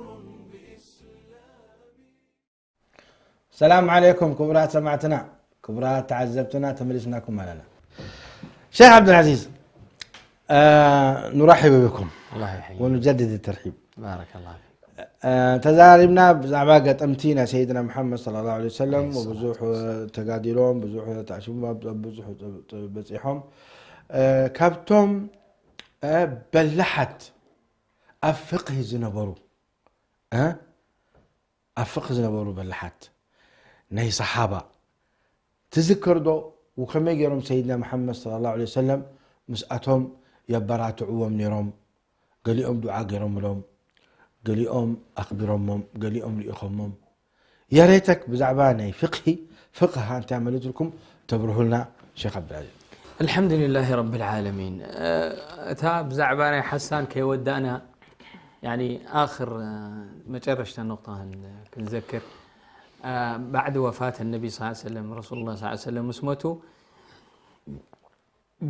بإسلامي. السلام عليكم كبرات سمعتنا، كبرات تعزبتنا، تملسناكم علينا. شيخ عبد العزيز، آه، نرحب بكم الله يحييك. ونجدد الترحيب. بارك الله فيك. ተዛሪብና ብዛዕባ ገጠምቲ ናይ ሰይድና መሓመድ صلى الله عليه وسلم። ብዙሕ ተጋዲሎም፣ ብዙሕ ተኣሲቦም፣ ብዙሕ በፂሖም። ካብቶም በላሓት ኣብ ፍቅሂ ዝነበሩ፣ ኣብ ፍቅሂ ዝነበሩ በላሓት ናይ ሰሓባ ትዝክር ዶ? ወከመይ ገይሮም ሰይድና መሓመድ صلى الله عليه وسلم ምስኣቶም የበራትዕዎም ነይሮም? ገሊኦም ዱዓ ገይሮምሎም፣ ገሊኦም ኣኽቢሮሞም፣ ገሊኦም ልኢኾሞም። የሬተክ ብዛዕባ ናይ ፍቅሂ፣ ፍቅህ እንታይ መለትልኩም ተብርሁልና ሼክ ዓብድልዓዚዝ። الحمد لله رب العالمين. እታ ብዛዕባ ናይ ሓሳን ከይወዳእና፣ يعني آخر መጨረሽታ ነቁጣ ክንዘክር፣ بعد وفاة النبي صلى الله عليه وسلم، رسول الله صلى الله عليه وسلم ምስ ሞቱ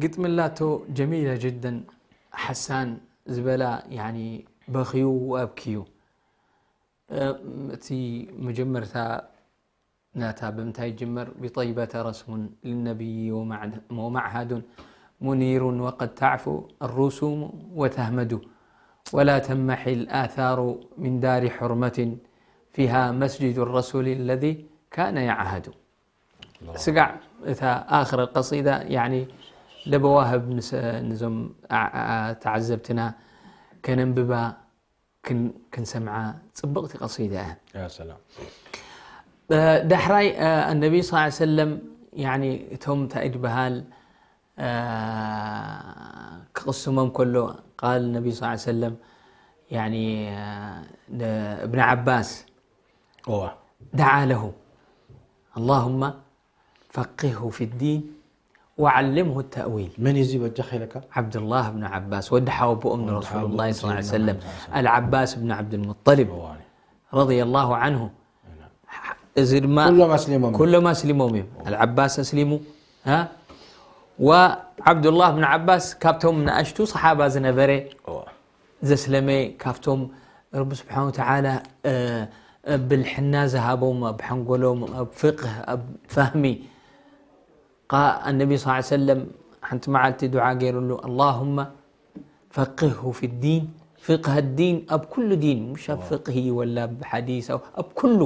ግጥሚ ላቶ ጀሚላ ጅደን። ሓሳን ዝበላ ያኒ በኽዩ ወኣብክዩ። እቲ መጀመርታ ናታ ብምንታይ ይጅመር? بطيبة رسم للنبي ومعهد منير وقد تعفو الرسوم وتهمد ولا تنمحي الآثار من دار حرمة فيها مسجد الرسول الذي كان يعهد. ስጋዕ እታ ኣኽረ ቀሲዳ ያኒ ለበዋህብ ንዞም ተዓዘብትና ከነንብባ ክንሰምዓ ጽብቕቲ ቀሲዳ እያ። ዳሕራይ ነቢ ስ ሰለም ያኒ እቶም እንታይ ድበሃል ክቕስሞም ከሎ ቃል ነቢ ስ ሰለም ያኒ እብን ዓባስ دعا له اللهم فقهه في الدين وعلمه التأويل. መን እዩ እዚ በጃኻ ኢለካ? ዓብዱላህ ብን ዓባስ ወዲ ሓወቦኦም ንረሱሉላህ ሰለላሁ ዐለይሂ ወሰለም። العباس بن عبد المطلب رضي الله عنه. እዚ ድማ ኩሎም ኣስሊሞም እዮም። ኩሎም ኣስሊሞም እዮም። العباس ኣስሊሙ وعبد الله بن عباس ካብቶም ንኣሽቱ ሰሓባ ዝነበረ ዘስለመ ካብቶም ረቢ ስብሓን ወተዓላ ብልሕና ዝሃቦም ኣብ ሓንጎሎም ኣብ ፍቅህ ኣብ ፋህሚ ቃ ኣነቢ ስ ሰለም ሓንቲ መዓልቲ ዱዓ ገይሩሉ اللهم فقهه في الدين. فقه الدين ኣብ ኩሉ ዲን ምሽ ኣብ ፍቅሂ ወላ ኣብ ሓዲስ ኣብ ኩሉ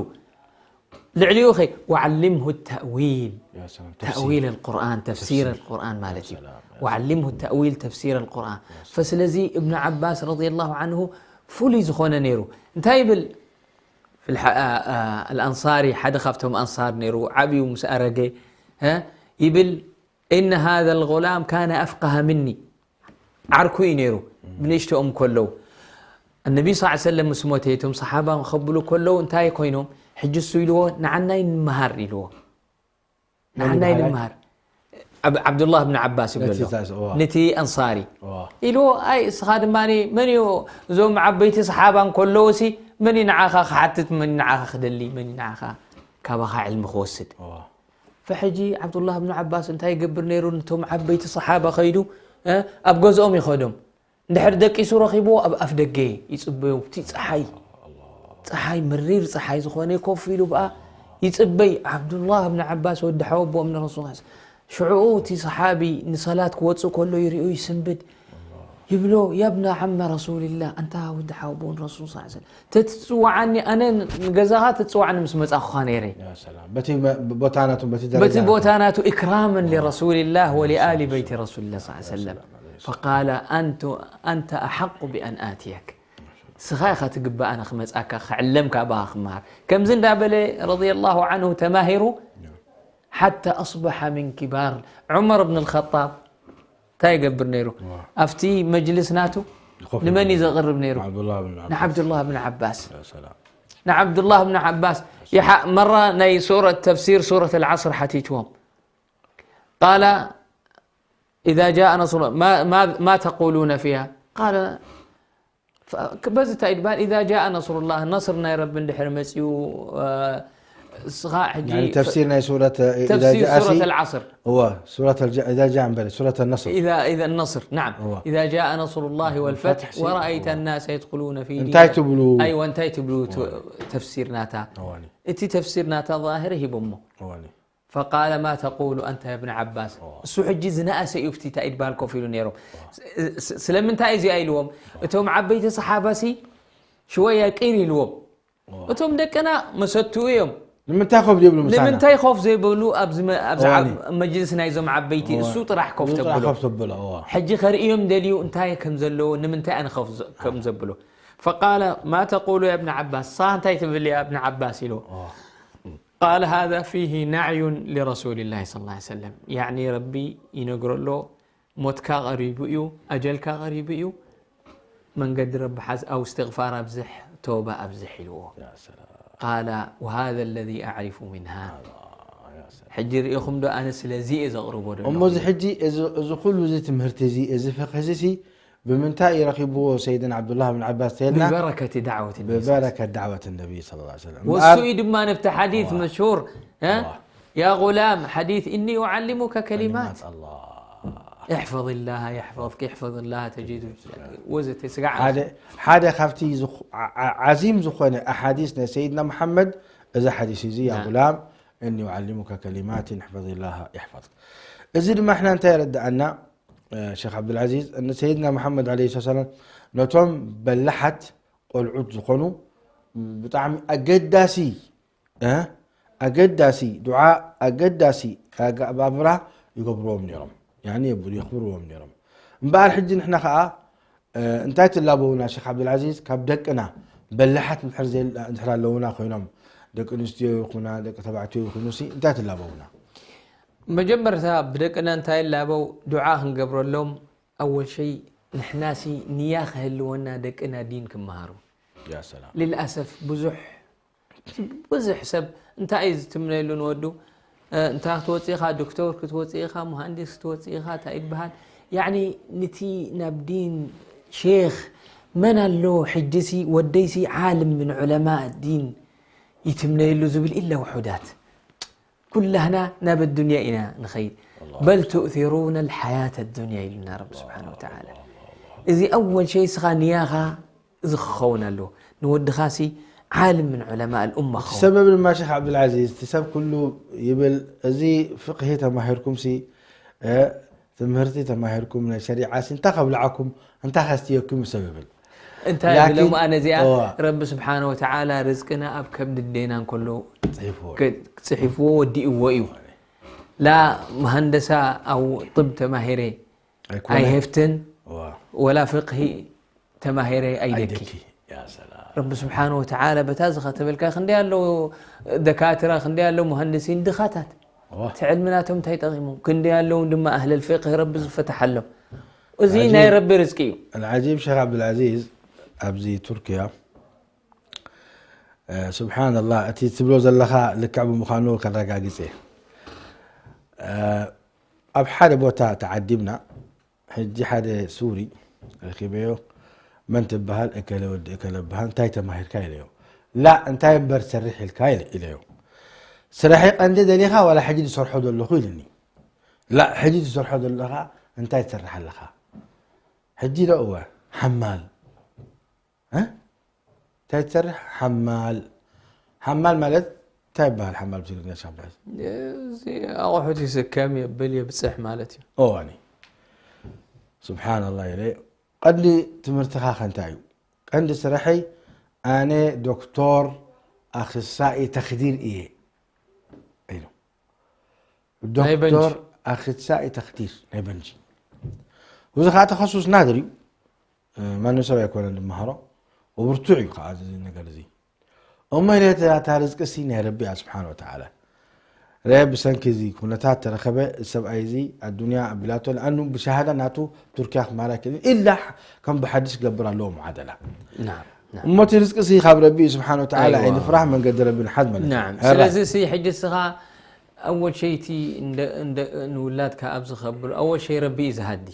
ልዕሊኡ ኸ وعلمه التأويل. تأويل القرآن تفسير القرآن ማለት እዩ። وعلمه التأويل تفسير القرآن. فስለዚ እብን ዓባስ ረዲየላሁ ዓንሁ ፍሉይ ዝኾነ ነይሩ እንታይ ይብል الأنصاري ሓደ ካብቶም ኣንሳር ነይሩ ዓብዩ ምስ ኣረገ ይብል إن هذا الغلام كان أفقه مني ዓርኩ እዩ ነይሩ ብንእሽተኦም ከለዉ እነቢ ስ ሰለም ምስ ሞተ እቶም ሰሓባ ከብሉ ከለዉ እንታይ ኮይኖም ሕጂ እሱ ኢልዎ ንዓናይ ንምሃር ኢልዎ ንዓናይ ንምሃር ዓብዱላህ ብን ዓባስ ይብሎ ነቲ ኣንሳሪ ኢልዎ ኣይ እስኻ ድማ መን እዩ እዞም ዓበይቲ ሰሓባ እንከለዉ ሲ መን እዩ ንዓኻ ክሓትት መን ንዓኻ ክደሊ መን ንዓኻ ካባኻ ዕልሚ ክወስድ فሕጂ ዓብዱላህ ብን ዓባስ እንታይ ይገብር ነይሩ ነቶም ዓበይቲ ሰሓባ ከይዱ ኣብ ገዝኦም ይኸዶም እንድሕር ደቂሱ ረኺብዎ ኣብ ኣፍ ደገ ይፅበዮም እቲ ፀሓይ ፀሓይ መሪር ፀሓይ ዝኾነ ኮፍ ኢሉ ብኣ ይፅበይ ዓብዱላህ ብን ዓባስ ወዲ ሓወቦኦም ንረሱል ሽዑኡ እቲ ሰሓቢ ንሰላት ክወፅእ ከሎ ይሪኦ ይስንብድ ይብሎ ያብና ዓመ ረሱልላህ ኣንታ ወዲ ሓወቦ ንረሱል ስ ሰለም ተትፅዋዓኒ ኣነ ንገዛኻ ተትፅዋዓኒ ምስ መፃኹኻ ነይረ በቲ ቦታ ናቱ ኢክራመን ሊረሱልላህ ወሊኣሊ በይቲ ረሱልላ ስ ሰለም فقال أنت أحق بأن آتيك ስኻ ኢኻ ትግባእ ኣነ ክመፅኣካ ክዕለም ካባኻ ክመሃር ከምዚ እንዳበለ ረضي الله عنه ተማሂሩ حتى أصبح من كبار عمر بن الخطاب እንታይ ይገብር ነይሩ ኣብቲ መጅልስ ናቱ ንመን እዩ ዘቕርብ ነይሩ ንዓብዱላህ ብን ዓባስ ንዓብዱላህ ብን ዓባስ ይሓ-፣ መራ ናይ ሱረት፣ ተፍሲር ሱረት ኣልዓስር ሓቲትዎም። ቃለ፣ إذا جاء نصر، ما، ما، ما تقولون فيها؟ قال، ፈ-፣ በዚ እንታይ ይባል? إذا جاء نصر الله፣ ነስር ናይ ረቢ እንድሕር መጺኡ፣ እ፣ እስኻ ሕጂ يعني ተፍሲር ናይ ሱረት إذا ተፍሲር جاء ሲ-، ሱረት ኣልዓስር። እወ፣ ሱረት ኣልጃ-፣ إذا جاء እምበር፣ ሱረት النصر። إذا، إذا النصر، نعم. እወ። إذا جاء نصر الله والفتح والفتح، ورأيت እወ። الناس يدخلون في دين الله، እንታይ ትብሉ? ኣይወ፣ እንታይ ትብሉ? ቱ-፣ እወ። ተፍሲር ናታ። እወ። እቲ ተፍሲር ናታ ዛሂር ሂቦሞ። እወ። فقال ما تقول أنت يا ابن عباس؟ እሱ ሕጂ ዝነኣሰ እዩ፣ ፍቲ እንታይ ይባል ኮፍ ኢሉ ነይሮም። ስ-፣ ስ-፣ ስለምንታይ እዚኣ ኢልዎም? እቶም ዓበይቲ ሰሓባሲ ሽወያ ቂር ኢልዎም። እቶም ደቅና መሰቱ እዮም። ንምንታይ ኮፍ ዘይብሉ ምሳና? ንምንታይ ኮፍ ዘይብሉ ኣብዚ መ-፣ ኣብዚ እዋኒ። ዓብ-፣ መጅልስ ናይዞም ዓበይቲ እዋ። እሱ ጥራሕ ኮፍ እሱ ጥራሕ ተብሎ። ኮፍ ተብሎ፣ እዋ። ሕጂ ከርእዮም ደልዩ እንታይ ከም ዘለዎ፣ ንምንታይ ኣነ ኮፍ ዘ-፣ ከም ዘብሎ። فقال ما تقول يا ابن عباس؟ ንስኻ እንታይ ትብል ያ እብን ዓባስ ኢልዎ። እዋ። قال هذا فيه نعي لرسول الله صلى الله عليه وسلم። ያዕኒ ረቢ ይነግሮ ኣሎ፣ ሞትካ ቀሪቡ እዩ፣ ኣጀልካ ቀሪቡ እዩ፣ መንገዲ ረቢ ሓዝ፣ ኣው እስትግፋር ኣብዝሕ፣ ተውባ ኣብዝሕ ኢልዎ። ያ ሰላም። قال وهذا الذي أعرف منها። ያ ሰላም። ሕጂ ርኢኹም ዶ ኣነ ስለዚ እየ ዘቕርቦ ዘለኹ? እሞ እዚ ሕጂ እዚ፣ እዚ ኩሉ እዚ ትምህርቲ እዚ፣ እዚ ፍቅሂ እዚ ሲ ብምንታይ እዩ ረኺብዎ ሰይድና ዓብዱላህ ብን ዓባስ ተልና? ብበረከት ዳዕወት ነቢ صلى الله عليه وسلم። ብበረከት ዳዕወት ነቢ صلى الله عليه وسلم። ወሱ እምበኣር እዩ ድማ ነብቲ ሓዲት ዋ። መሽሁር፣ እ? ዋ። يا غلام، حديث إني أعلمك كلمات. كلمات الله. احفظ الله يحفظك، احفظ الله تجده. ወዘተ ስጋዕ ሓደ፣ ሓደ ካብቲ ዝኹ-፣ ዓ-፣ ዓ-፣ ዓዚም ዝኾነ ኣሓዲስ ናይ ሰይድና መሓመድ እዛ ሓዲስ እዚ፣ ያ ናም። غلام إني أعلمك كلمات احفظ الله يحفظك። እዚ ድማ ሕና እንታይ የረድኣና? እ፣ ሸኽ ዓብዱልዓዚዝ፣ ን-፣ ሰይድና መሓመድ ዓለይሂ ሰላም ነቶም በላሓት ቆልዑት ዝኾኑ ብጣዕሚ ኣገዳሲ እ? ኣገዳሲ ዱዓ፣ ኣገዳሲ ኣገባብራ ይገብርዎም ነይሮም። ያኒ የብሉ፣ የኽብርዎም ነይሮም። እምበኣር ሕጂ ንሕና ኸኣ፣ እ፣ እንታይ ትላበውና ሸኽ ዓብዱልዓዚዝ? ካብ ደቅና በላሓት እንድሕር ዘል-፣ እንድሕር ኣለውና ኮይኖም፣ ደቂ ኣንስትዮ ይኹና፣ ደቂ ተባዕትዮ ይኹኑ ሲ፣ እንታይ ትላበውና? መጀመርታ ብደቅና እንታይ ላበው? ዱዓ ክንገብረሎም፣ ኣወል ሸይ ንሕናሲ ንያ ክህልወና ደቅና ዲን ክመሃሩ። ያ ሰላም። ልልኣሰፍ ብዙሕ ብዙሕ ሰብ እንታይ እዩ ዝትምነየሉ ንወዱ? እ፣ እንታይ ክትወፅእ ኢኻ? ዶክተር ክትወፅእ ኢኻ? መሃንዲስ ክትወፅእ ኢኻ? እንታይ ይበሃል? ያዕኒ፣ ንቲ ናብ ዲን ሼኽ መን ኣሎ? ሕጂሲ ወደይሲ ዓልም ምን ዑለማ ዲን ይትምነየሉ ዝብል ኢላ ውሑዳት። ኩላህና ናብ ኣዱንያ ኢና ንኸይድ። ኣላሁ በል ኣክበር። ቱእሲሩነ ልሓያተ ኣዱንያ ኢሉና ረቢ ስብሓነ ወተዓላ። ኣላሁ ኣክበር። እዚ ኣወል ሸይ እስኻ ንያኻ እዚ ክኸውን ኣለዎ። ንወድኻሲ ዓልም ምን ዑለማ ኣልኡማ እቲ ክኸውን። ሰበብ ድማ ሸኽ ዓብዱልዓዚዝ፣ እቲ ሰብ ኩሉ ይብል፣ እዚ ፍቅሂ ተማሂርኩምሲ፣ እ፣ ትምህርቲ ተማሂርኩም፣ ናይ ሸሪዓሲ እንታይ ከብልዓኩም፣ እንታይ ከስትየኩም እዩ ሰብ ይብል። እንታይ ላኪን ብሎም ኣነ እዚኣ እዋ። ረቢ ስብሓነ ወተዓላ ርዝቅና ኣብ ከብዲ ኣዴና እንከሎ ጽሒፍዎ። ክ-፣ ጽሒፍዎ ወዲእዎ እዩ። ላ መሃንደሳ ኣው ጥብ ተማሂረ ኣይኮነ። ኣይሄፍትን እዋ። ወላ ፍቅሂ ተማሂረ ኣይደኪ። ኣይደኪ። ያ ሰላም። ረቢ ስብሓነ ወተዓላ በታ ዝኸተበልካ ክንደይ ኣለዉ ደካትራ፣ ክንደይ ኣለዉ ሙሃንድሲን ድኻታት። እዋ። እቲ ዕልሚ ናቶም እንታይ ጠቒሞም? ክንደይ ኣለዉ ድማ ኣህለል ፍቅህ ረቢ ዝፈተሓሎም። እዚ ኣጂ-፣ ናይ ረቢ ርዝቂ እዩ። ኣልዓጂብ ሸኽ ዓብዱልዓዚዝ ኣብዚ ቱርክያ፣ እ፣ ስብሓንላህ፣ እቲ ትብሎ ዘለኻ ልክዕ ብምዃኑ ከረጋግጽ እየ። እ፣ ኣብ ሓደ ቦታ ተዓዲምና፣ ሕጂ ሓደ ሱሪ ረኺበዮ፣ "መን ትበሃል?" "እከለ ወዲ እከለ እበሃል፣ እንታይ ተማሂርካ?" ኢለዮ። "ላ፣ እንታይ እምበር ትሰርሕ ኢልካ?" ኢለ-፣ ኢለዮ። "ስራሐይ ቀንዲ ደሊኻ ዋላ ሕጂ ዝሰርሖ ዘለኹ?" ኢልኒ። "ላ፣ ሕጂ ዝሰርሖ ዘለኻ እንታይ ትሰርሕ ኣለኻ?" ሕጂ ዶ እወ፣ ሓማል። እ? እንታይ ትሰርሕ? ሓማል። ሓማል ማለት እንታይ ይበሃል? ሓማል ብትግርኛ ሻምዳስ? እዚ ኣቑሑት ይስከም፣ የብል፣ የብጽሕ ማለት እዩ። እዋኒ። ስብሓንላህ ኢለ። ቀንዲ ትምህርትኻ ከ እንታይ እዩ? ቀንዲ ስራሐይ ኣነ ዶክቶር ኣኽሳኢ ተኽዲር እየ ኢሉ። ናይ በንጂ። ዶክቶር ኣኽሳኢ ተኽዲር ናይ በንጂ። እዚ ኸዓ ተኸሱስ ናድር እዩ። እ፣ ማንም ሰብ ኣይኮነን ዝመሃሮ። ወብርቱዕ እዩ ኸዓ እዚ ነገር እዚ። እሞ ኢለ እታ፣ እታ ርዝቂ ሲ ናይ ረቢ እያ ስብሓን ወተዓላ። ረ ብሰንኪ እዚ ኩነታት ተረኸበ፣ እዚ ሰብኣይ እዚ ኣዱንያ ኣቢላቶ፣ ለኣኑ ብሸሃዳ ናቱ ቱርኪያ ክመሃር ኣይክእልን፣ ኢላ ከም ብሓድሽ ክገብር ኣለዎ ሙዓደላ። ናም። እሞ እቲ ርዝቂ ሲ ካብ ረቢ እዩ ስብሓን ወተዓላ። ኣይዋ። ኣይንፍራሕ፣ መንገዲ ረቢ ንሓዝ ማለት እዩ። ናም ሕራይ። ስለዚ ሲ ሕጂ እስኻ ኣወል ሸይቲ እንደ- እንደ- ንውላድካ ኣብ ዝኸብር ኣወል ሸይ ረቢ እዩ ዝሃዲ።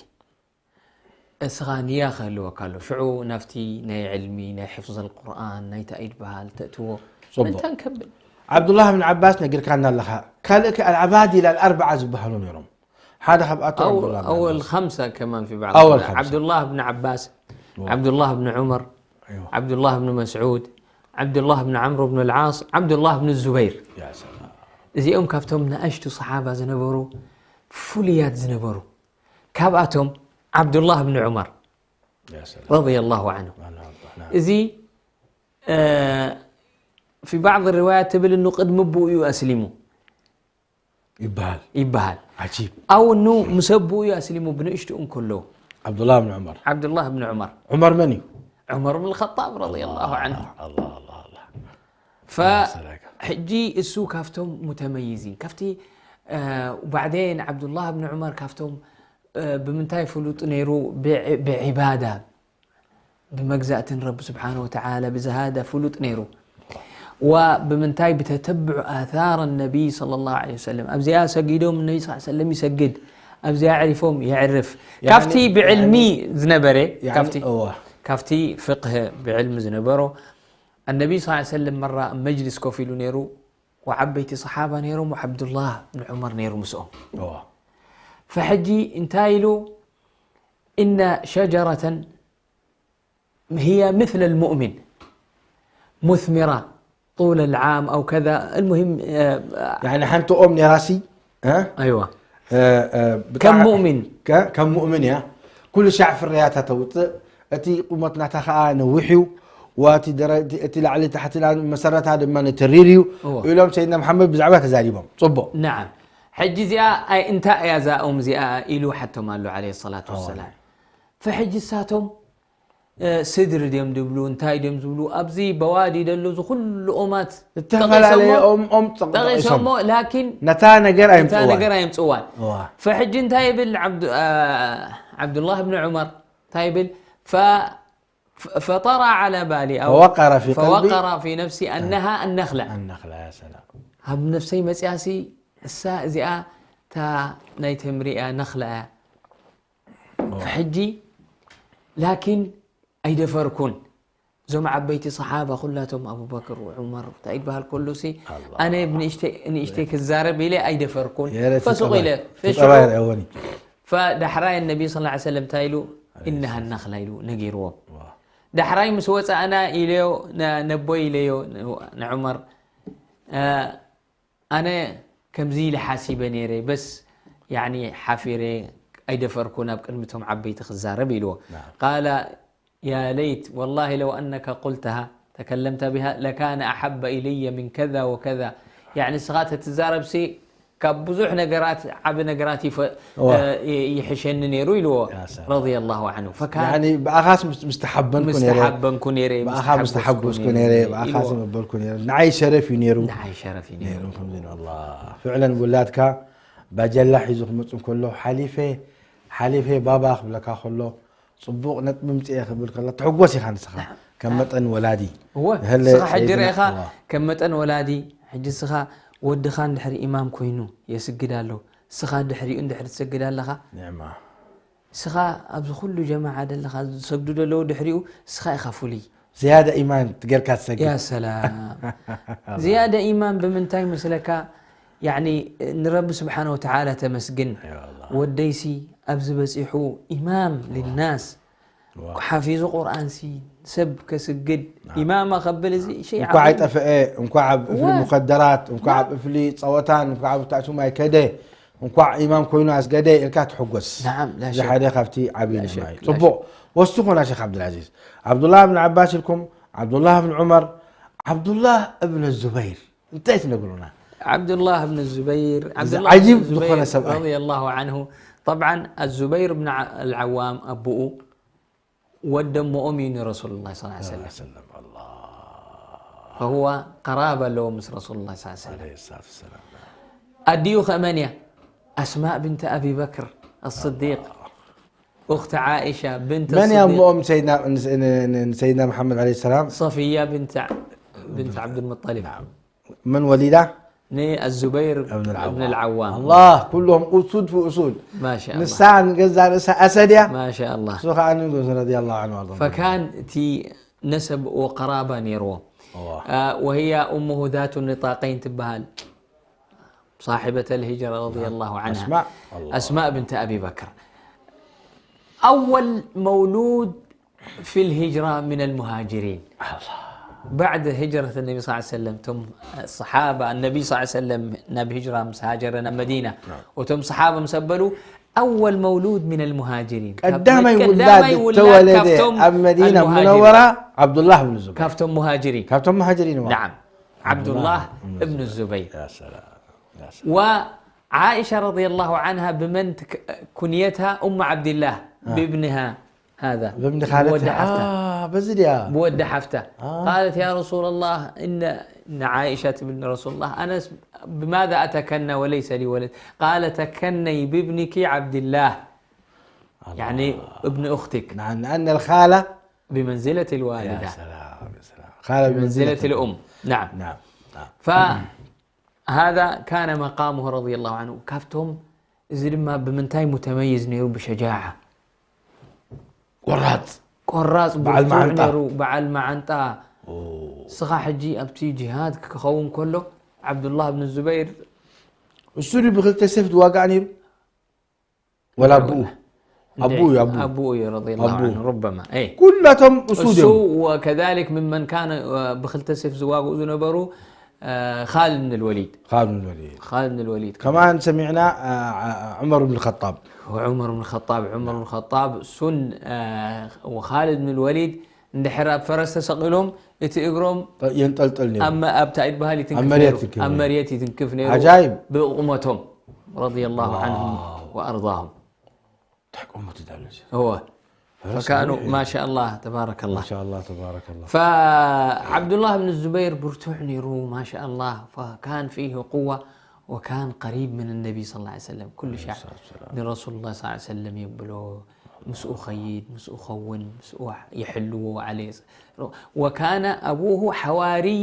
እስኻ ንያ ክህልወካ ኣሎ ሽዑ ናብቲ ናይ ዕልሚ ናይ ሕፍዝ ቁርኣን ናይ ታኢድ በሃል ተእትዎ ጽቡቕ። መታን ከብል ዓብዱላህ ብን ዓባስ ነጊርካና ኣለኻ። ካልእ ከ ኣልዓባዲላ ኣልኣርብዓ ዝበሃሉ ነይሮም። ሓደ ካብኣቶም أو ዓብዱላህ ብን أول ዓባስ። خمسة كمان في بعض أول الروايات. خمسة. عبد الله بن عباس عبد الله بن عمر أيوة. عبد الله بن مسعود عبد الله بن عمرو بن العاص عبد الله بن الزبير ያ ሰላም። እዚኦም ካብቶም ንኣሽቱ ሰሓባ ዝነበሩ ፍሉያት ዝነበሩ ካብኣቶም ዓብዱላህ ብን ዑመር ያ ሰላም። ረضي الله عنه ናም። እዚ في بعض الروايات ትብል እኑ ቅድሚ ብኡ እዩ ኣስሊሙ ይበሃል። ይበሃል ዓጂብ። ኣው እኑ ምስ ኣቡኡ እዩ ኣስሊሙ ብንእሽትኡ እንከሎ ዓብዱላህ ብን ዑመር። ዓብዱላህ ብን ዑመር ዑመር መን እዩ? ዑመር ብን ኸጣብ ረضي الله عنه ኣላ ኣላ ኣላ። ፈሕጂ እሱ ካብቶም ሙተመይዚን ካብቲ ባዕደን ዓብዱላህ ብን ዑመር ካብቶም ብምንታይ ፍሉጥ ነይሩ ብዒባዳ ብመግዛእትን ረቢ ስብሓን ወተዓላ ብዝሃዳ ፍሉጥ ነይሩ ዋ ብምንታይ ብተተብዑ ኣثار النبي صلى الله عليه وسلم ኣብዚኣ ሰጊዶም ነቢ ስ ሰለም ይሰግድ ኣብዚኣ ዕሪፎም የዕርፍ ካብቲ ብዕልሚ ዝነበረ ካብቲ ፍቅህ ብዕልሚ ዝነበሮ ኣነቢ ስ ሰለም መራ ኣብ መጅልስ ኮፍ ኢሉ ነይሩ ወዓበይቲ صሓባ ነይሮም ወዓብዱላህ ብን ዑመር ነይሩ ምስኦም ፈሕጂ እንታይ ኢሉ إن شجرة هي مثل المؤمن مثمرة طول العام أو كذا المهم يعني ሓንቲ ኦም ነራሲ أيوة ከም مؤمن ከም ሙእምን እያ ኩሉ ሻዕ ፍርያታ ተውፅእ እቲ ቁመት ናታ ከዓ ነዊሕ እዩ ወቲ እቲ ላዕሊ ታሕቲ መሰረታ ድማ ነተሪር እዩ ኢሎም ሰይድና መሓመድ ብዛዕባ ተዛሪቦም ፅቡቅ نعم ሕጂ እዚኣ እንታይ እያ እዛ ኦም እዚኣ ኢሉ ሓቶም ኣሎ عليه الصلاة والسلام ፈሕጂ ሳቶም ስድሪ ድዮም ድብሉ እንታይ ድዮም ዝብሉ ኣብዚ በዋዲ ደሎ ዝኩሉ ኦማት ዝተፈላለየ ኦም ኦም ጠቂሶሞ ላኪን ነታ ነገር እታ ነገር ኣይምፅዋን ኣየምፅዋን ፈሕጂ እንታይ ይብል ዓብዱላህ ብን ዑመር እንታይ ይብል ፈጠራ ዓላ ባሊ ፈወቀረ ፊ ቀልቢ ፈወቀረ ፊ ነፍሲ ኣነሃ ኣነክላ ኣነክላ ሰላም ኣብ ነፍሰይ መፅያሲ እሳ እዚኣ እታ ናይ ተምሪ እያ ነክላ እያ ሕጂ ላኪን ኣይደፈርኩን እዞም ዓበይቲ صሓባ ኩላቶም ኣቡበክር ዑመር እንታይ ይበሃል ከሎ ሲ ኣነ ንእሽተይ ክዛረብ ኢለ ኣይደፈርኩን ፈሱቅ ኢለ ተባይር እወኒ فዳሕራይ ነቢ ስ ሰለም እንታይ ኢሉ إنها النخلة ኢሉ ነጊርዎም ዳሕራይ ምስ ወፃእና ኢለዮ ነቦይ ኢለዮ ንዑመር ኣነ ከምዚ ኢለ ሓሲበ ነይረ በስ ያኒ ሓፊረ ኣይደፈርኩን ኣብ ቅድሚ ቶም ዓበይቲ ክዛረብ ኢልዎ ቃለ ያ ለይት ወላሂ ለው ኣነከ ቁልተሃ ተከለምተ ቢሃ ለካነ ኣሓበ ኢለየ ምን ከዛ ወከዛ ያኒ ንስኻ ተትዛረብሲ ካብ ብዙሕ ነገራት ዓቢ ነገራት ይፈ- እዋ። እ- ይሕሸኒ ነይሩ ኢልዎ ያ ሰላም። ረضي الله عنه ፈካን ያኒ ብኣኻስ ምስ- ምስ ተሓበንኩ ነይረ ምስተሓበንኩ ነይረ ብኣኻ ምስ ተሓጎስኩ ነይረ ብኣኻስ መበልኩ ነይረ ንዓይ ሸረፍ እዩ ነይሩ ንዓይ ሸረፍ እዩ ነይሩ ነይሩ ከምዚ ንብሎ ፍዕለን ውላድካ ባጀላ ሒዙ ክመፁ ከሎ ሓሊፈ ሓሊፈ ባባ ክብለካ ከሎ ፅቡቅ ነጥቢ ምፅኤ ክብል ከሎ ትሕጎስ ኢኻ ንስኻ ከም መጠን ወላዲ እወ ህለ ስኻ ሕጂ ሰይድና- ርኢኻ እዋ። ከም መጠን ወላዲ ሕጂ ስኻ ወድኻ እንድሕሪ ኢማም ኮይኑ የስግድ ኣሎ ስኻ ድሕሪኡ እንድሕሪ ትሰግድ ኣለኻ ኒዕማ ስኻ ኣብዚ ኩሉ ጀማዓ ደለኻ ዝሰግዱ ደለዉ ድሕሪኡ ስኻ ኢኻ ፍሉይ ዝያዳ ኢማን ትገርካ ትሰግድ ያ ሰላም ዝያደ ኢማን ብምንታይ መስለካ ያኒ ንረቢ ስብሓን ወተዓላ ተመስግን ያ ኣላህ። ወደይሲ ኣብዚ በፂሑ ኢማም ልናስ ሓፊዙ ቁርኣንሲ ሰብ ከስግድ ኢማማ ከብል እዚ ሸይ እንኳዕ ኣይጠፍአ እንኳዕ ኣብ እፍሊ እወ። ሙከደራት እንኳዕ ኣብ እፍሊ ፀወታን እንኳዕ ኣብ ታእሱም ኣይከደ እንኳዕ ኢማም ኮይኑ ኣስገደ ኢልካ ትሕጎስ ናዓም፣ ላ እዚ ሸክ። ሓደ ካብቲ ዓብዪ ላ ንዕማ ሸክ፣ እዩ ላ ፅቡቅ ወስኹና ሸክ ዓብዱልዓዚዝ ዓብዱላህ ብን ዓባስ ኢልኩም ዓብዱላህ ብን ዑመር ዓብዱላህ እብን ዙበይር እንታይ ትነግሩና ዓብዱላህ ብን ዙበይር እዚ ዓብዱላህ ዓጂብ ብን ዙበይር ዝኾነ ሰብኣይ። ረዲየላሁ ዓንሁ ጠብዓን ኣዙበይር ብን ዓ- ኣልዓዋም ኣቦኡ ወደሞኦም እዩ ንረሱሉላህ ስ ሰለም ሰለም ኣላ ፈሁወ ቀራበ ኣለዎ ምስ ረሱሉላህ ስ ሰለም ዓለይሂ ሰላቱ ወሰላም ኣዲኡ ከመን እያ ኣስማእ ብንት ኣቢበክር ኣስዲቅ أخت عائشة بنت መን እያ الصديق እሞኦም ንሰይድና ን- ን- ን- ንሰይድና መሓመድ ዓለይሂ ሰላም? صفية بنت بنت عبد المطلب መን ወሊዳ? الزبير እብን بن ዓዋም። العوام ኣላህ ኩሎም ኡሱድ ፍኡሱድ። ما شاء الله ንሳ ንገዛ ርእሳ ኣሰድያ። ما شاء الله እሱ ከዓ ንጉስ ረዲየላሁ ዐንሁ ወአርዳሁ። فكان تي نسب وقرابة نيرو እዋ። آه وهي أمه ذات النطاقين تبهل صاحبة الهجرة رضي الله عنها أسماء. الله. أسماء بنت أبي بكر أول مولود في الهجرة من المهاجرين بعد هجرة النبي صلى الله عليه وسلم ثم الصحابة النبي صلى الله عليه وسلم نبي هجرة مسهاجرنا مدينة وتم صحابة مسبلوا أول مولود من المهاجرين ቀዳማይ كاب- ውላድ كابتم ተወለደ ኣብ መዲና المهاجرين. ሙነወራ ዓብዱላህ ብን ዙበይር። كابتم مهاجرين ካብቶም መሃጅሪን እዋ። نعم عبد الله بن الزبير ያ ሰላም፣ ያ ሰላም። وعائشة رضي الله عنها بمن تك- كنيتها أم عبد الله بابنها هذا ብእብኒ ካልድ ብወዲ ሓፍታ በዚ ድያ? ብወዲ ሓፍታ قالت يا رسول الله إن إن عائشة بن رسول الله أنا س- بماذا أتكنى وليس لي ولد قال تكني بابنك عبد الله يعني ابن أختك نعم، لأن الخالة بمنزلة الوالدة ሰላም፣ ሰላም። خالة بمنزلة الأم نعم نعم، نعم. فهذا كان مقامه رضي الله عنه ካብቶም እዚ ድማ ብምንታይ متميز ነይሩ ብሸጃዓ ቆራፅ ቆራፅ በዓል ብርቱዕ መዓንጣ። ነይሩ በዓል መዓንጣ ስኻ ሕጂ ኣብቲ ጅሃድ ክኸውን ከሎ ዓብዱላህ ብን ዙበይር እሱ ድዩ ብክልተ ሴፍ ዝዋጋእ ነይሩ? ወላ ኣቡኡ? ኣቡኡ እዩ፣ ኣቡኡ። ኣቡኡ እዩ رضي الله ኣቡኡ። عنه ربما إيه ኩላቶም እሱ እሱ ድዮም። وكذلك ممن كان ብክልተ ሴፍ ዝዋግኡ ዝነበሩ ካልድ ብን ልወሊድ خالد بن الوليد. ካልድ ብን ልወሊድ كمان سمعنا آه، عمر بن الخطاب. وعمر بن الخطاب عمر بن الخطاب እሱን ካልድ ብን ልወሊድ እንድሕር ኣብ ፈረስ ተሰቒሎም እቲ እግሮም ينطلطل نيرو. ኣብ ኣብታ ይትበሃል ይትንክፍ ኣብ መሬት ነይሩ። ይትንክፍ ኣብ ነይሩ። መሬት ይትንክፍ ነይሩ عجائب. ብቁመቶም رضي الله عنهم وأرضاهم እንታይ ቆመት ይዳለች? هو ፈረስ فكانوا ነዊሕ እዩ። ما شاء الله تبارك الله ما شاء الله تبارك الله. فعبد الله بن الزبير ብርቱዕ ነይሩ ما شاء الله فكان فيه قوة وكان قريب من النبي صلى الله عليه وسلم كل شيء ንረሱል ላ ስ ሰለም የብሎ ምስኡ ኸይድ ምስኡ ኸውን ምስኡ ይሕልዎ عليه وكان أبوه حواري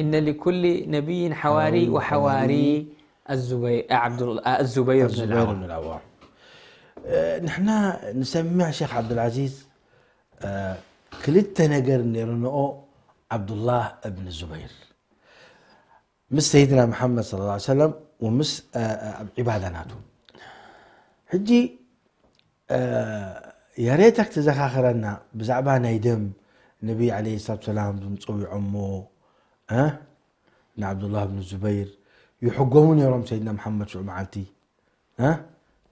إن لكل نبي حواري وحواري الزبير عبد الله الزبير بن الزبير العوام بن العوام. ንሕና ንሰምዕ ሸክ ዓብዱልዓዚዝ ክልተ ነገር ነይርንኦ ዓብዱላህ እብን ዙበይር ምስ ሰይድና መሓመድ صلى الله عليه وسلم ومس ኣብ ዒባዳ ናቱ ሕጂ የሬታ ክትዘኻኽረና ብዛዕባ ናይ ደም ነቢይ عليه الصلاة والسلام ዝምፀው ይዖሞ ንዓብዱላህ ብን ዙበይር ይሕጎሙ ነይሮም ሰይድና መሓመድ ሽዑ መዓልቲ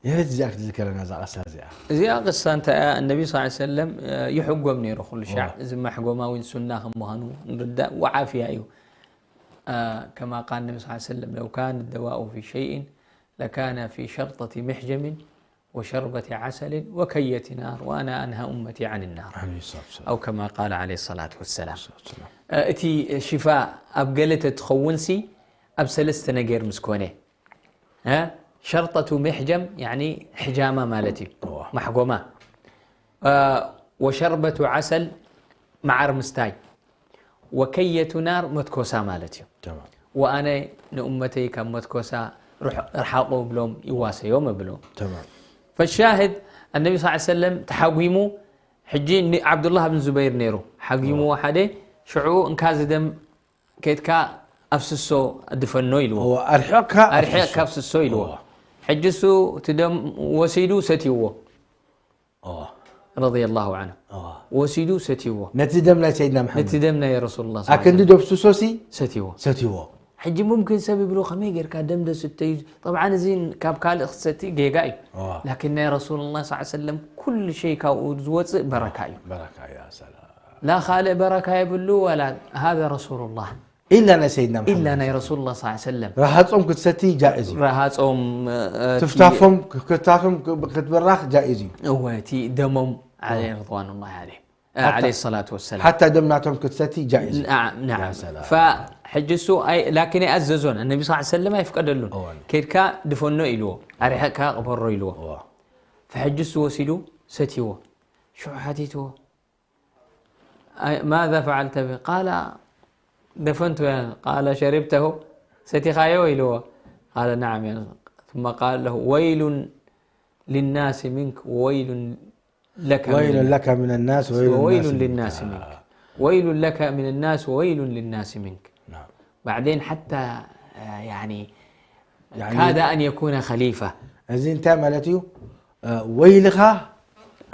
የሬት እዚኣ ክትዝከረና እዛ ቐሳ እዚኣ እዚኣ ቅሳ እንታይ እያ ነቢ ስ ሰለም ይሕጎም ነይሩ ኩሉ ሻዕ እዚ ማሕጎማ እውን ሱና ከም ምዃኑ ንርዳእ ወዓፍያ እዩ كما قال النبي صلى الله عليه وسلم لو كان الدواء في شيء لكان في شرطة محجم وشربة عسل وكية نار وأنا أنهى أمتي عن النار عليه الصلاة والسلام. أو كما قال عليه الصلاة والسلام እቲ ሽፋ ኣብ ገለ ተትኸውን ሲ ኣብ ሰለስተ ነገር ምስ ኮነ ሸርጠቱ ምሕጀም ሕጃማ ማለት እዩ ማሕጎማ ወሸርበቱ ዓሰል መዓር ምስታይ ወከየቱ ናር መትኮሳ ማለት እዩ تمام ወኣነ ንእመተይ ካብ መትኮሳ ርሓቑ እብሎም ይዋሰዮም እብሎም تمام فالشاهد النبي صلى الله عليه وسلم ተሓጒሙ ሕጂ ዓብዱላህ ብን ዙበይር ነይሩ ሓጒምዎ ሓደ ሽዑ እንካ ዝደም ከድካ ኣፍስሶ ድፈኖ ኢልዎ هو أرحقك ኣርሒቕካ ኣፍስሶ ኢልዎ ሕጂ እሱ እቲ ደም ወሲዱ ሰትይዎ اه رضي الله عنه اه ወሲዱ ሰትይዎ ነቲ ደም ናይ ሰይድና ነቲ መሓመድ ደም ናይ ረሱል ላ ኣክንዲ ደፍስሶ ሲ ሰትይዎ ሰትይዎ ሕጂ ሙምኪን ሰብ ይብሉ ከመይ ጌርካ ደም ደስተዩ طبعا እዚ ካብ ካልእ ክሰቲ ጌጋ እዩ اه ላኪን ናይ ረሱል ላ ስ ሰለም ኩሉ ሸይ ካብኡ ዝወፅእ በረካ እዩ በረካ يا سلام ላ ካልእ በረካ የብሉ ወላ هذا رسول الله إلا ናይ ሰይድና ኢላ መሓመድ ናይ ረሱል ላ ስ ሰለም ረሃፆም ክትሰቲ ጃእዝ እዩ ረሃፆም ትፍታፎም ክትታፍም ክትብራኽ ጃእዝ እዩ እወ እቲ ደሞም عليه رضوان الله عليه عليه الصلاة والسلام ሓታ ደም ናቶም ክትሰቲ ጃእዝ እዩ نعم نعم يا سلام. فحج السوء أي لكن يأززون النبي صلى الله عليه وسلم يفقد لهم أوان. كيدكا دفنو إلو أريحكا قبرو إلو اه ፈሕጂ እሱ ወሲዱ ሰትይዎ። ሽዑ ሓቲትዎ፣ "ኣይ፣ ማذا فعلت به؟" قال، "ደፈንቱ ያ." قال، "شربته؟" ሰቲኻዮ ኢልዎ። قال، "نعم." ثم قال له، "ويل للناس منك وويل لك من ويل الناس." لك من الناس وويل وويل للناس للناس منك. منك. ويل لك من الناس وويل للناس منك. نعم. بعدين حتى، آه، يعني، يعني كاد أن يكون خليفة. እዚ እንታይ ማለት እዩ? እ፣ ወይልኻ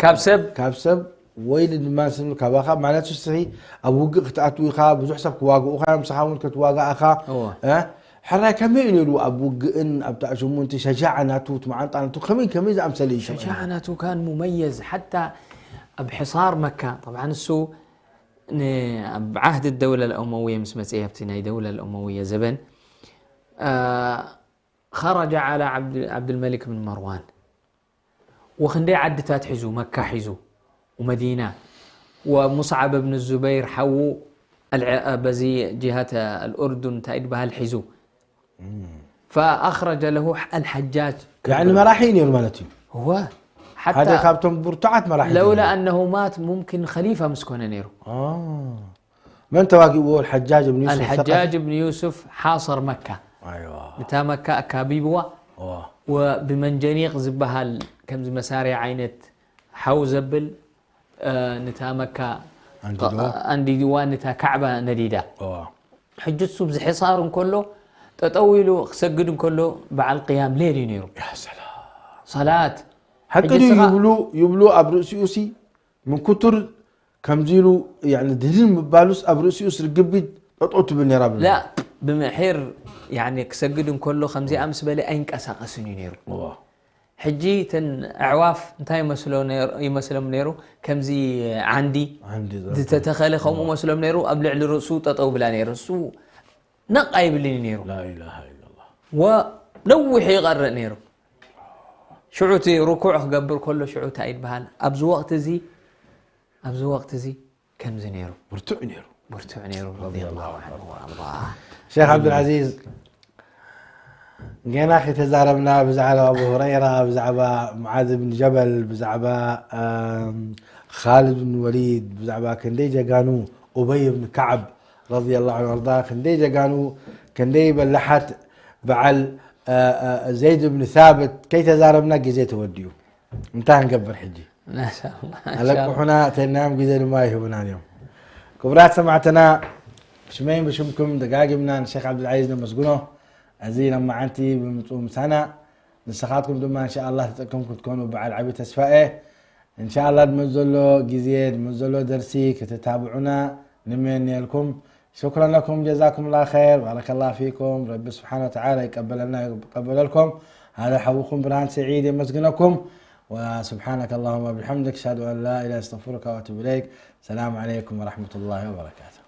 ካብ ሰብ። ካብ ሰብ፣ ወይሊ ድማ ስም ካባኻ ማለት፣ ንስኺ ኣብ ውግእ ክትኣትው ኢኻ፣ ብዙሕ ሰብ ክዋግኡኻ እዮም፣ ንስኻ እውን ክትዋጋእኻ። እወ። እ፣ ሕራይ ከመይ እዩ ነይሩ ኣብ ውግእን ኣብ ተኣሽሙንቲ ሸጃዓ ናቱ፣ እቲ መዓንጣ ናቱ ከመይ፣ ከመይ ዝኣምሰለ እዩ? ሸጃዓ ናቱ ካን ሙመየዝ፣ ሓታ ኣብ ሕሳር መካ፣ ጠብዓን እሱ ን-፣ ኣብ ዓህድ ደውላ ኣልኡመውየ ምስ መጽአ፣ ኣብቲ ናይ ደውላ ኣልኡመውየ ዘበን፣ እ፣ خرج على عبد-، عبد الملك بن مروان وክንደይ ዓድታት ሒዙ፣ መካ ሒዙ፣ ወመዲና፣ ወሙስዓብ እብን ዙበይር ሓዉ ኣልዐ-፣ በዚ ጅሃት ኣልኡርዱን እንታይ ድበሃል ሒዙ። فأخرج له الحجاج. يعني መራሒ እዩ ነይሩ ማለት እዩ። هو ሓደ ካብቶም ብርቱዓት መራሒ ለውላ ነይሩ። أنه مات ممكن خليفة ምስ ኮነ ነይሩ። آه. መን ተዋጊእዎ? الحجاج بن يوسف الثقفي. الحجاج بن يوسف حاصر مكة. ኣይዋ። ነታ መካ ኣካቢብዋ። ዋ። ወብመንጀኒቕ ዝበሃል ከምዚ መሳርያ ዓይነት ሓው ዘብል፣ እ፣ ነታ መካ ኣንዲድዋ። ኣንዲድዋ፣ ነታ ካዕባ ነዲዳ። ዋ። ሕጂ እሱ ብዚ ሕሳር እንከሎ፣ ጠጠው ኢሉ ክሰግድ እንከሎ፣ በዓል ቅያም ሌል እዩ ነይሩ። ያ ሰላም። ሰላት። ሓቂ ሕጂ ድዩ ንስኻ ይብሉ፣ ይብሉ ኣብ ርእሲኡ ሲ ምን ኩቱር ከምዚ ኢሉ፣ ያኒ፣ ድንን ምባሉስ ኣብ ርእሲኡስ ርግቢት ጠጠው ትብል ነይራ ብሎ። ላ፣ ብምሒር፣ ያኒ፣ ክሰግድ እንከሎ ከምዚኣ ምስ በለ ኣይንቀሳቐስን እዩ ነይሩ። እዋ። ሕጂ እተን ኣዕዋፍ እንታይ ይመስሎ ነይሩ-፣ ይመስሎም ነይሩ? ከምዚ ዓንዲ ዓንዲ ዘርጊሑ። ዝተተኸለ ከምኡ እዋ። መስሎም ነይሩ። ኣብ ልዕሊ ርእሱ ጠጠው ብላ ነይሩ። እሱ ነቕ ኣይብልን እዩ ነይሩ። ላኢላሃ ኢለላህ። ወነዊሕ ይቐርእ ነይሩ። ሽዑ እቲ ርኩዕ ክገብር ከሎ ሽዑ እንታይ ይበሃል? ኣብዚ ወቕቲ እዚ፣ ኣብዚ ወቕቲ እዚ ከምዚ ነይሩ። ብርቱዕ ነይሩ። ብርቱዕ ነይሩ፣ ረዲየላሁ ረዲየላሁ ዐንሁ ወአርዳህ። ሸኽ ዓብዱልዓዚዝ፣ ገና ከይተዛረብና ብዛዕባ ኣቡ ሁረይራ፣ ብዛዕባ ሙዓዝ ብን ጀበል፣ ብዛዕባ፣ ኣም፣ ኻልድ ብን ወሊድ፣ ብዛዕባ ክንደይ ጀጋኑ ኡበይ ብን ከዓብ ረዲየላሁ ዐንሁ ወአርዳህ፣ ክንደይ ጀጋኑ፣ ክንደይ በላሓት በዓል፣ አ፣ አ፣ ዘይድ ብን ሳብት ከይተዛረብና ግዜ ተወዲኡ። እንታይ ክንገብር ሕጂ? ማሻኣላህ፣ ኣለቅሑና፣ ተናዮም ግዜ ድማ ኣይህቡናን እዮም። ክቡራት ሰማዕትና፣ ብሽመይን ብሽምኩም ደጋጊምና ንሼክ ዓብዱልዓዚዝ ነመስግኖ። እዚ ሎማዓንቲ ብምፅኡ ምሳና፣ ንስኻትኩም ድማ እንሻኣላህ ተጠቀምኩም ክትኮኑ በዓል ዓብዪ ተስፋ እየ። እንሻኣላህ ድመፅ ዘሎ ግዜ፣ ድመፅ ዘሎ ደርሲ ክትታብዑና ንምየንየልኩም። شكرا لكم، جزاكم الله خير، بارك الله فيكم. ረቢ ስብሓነ ወተዓላ ይቀበለና ይቀበለልኩም። هذا ሓውኩም ብርሃን ስዒድ የመስግነኩም። وسبحانك اللهم وبحمدك، أشهد أن لا إله إلا أنت، أستغفرك وأتوب إليك. السلام عليكم ورحمة الله وبركاته.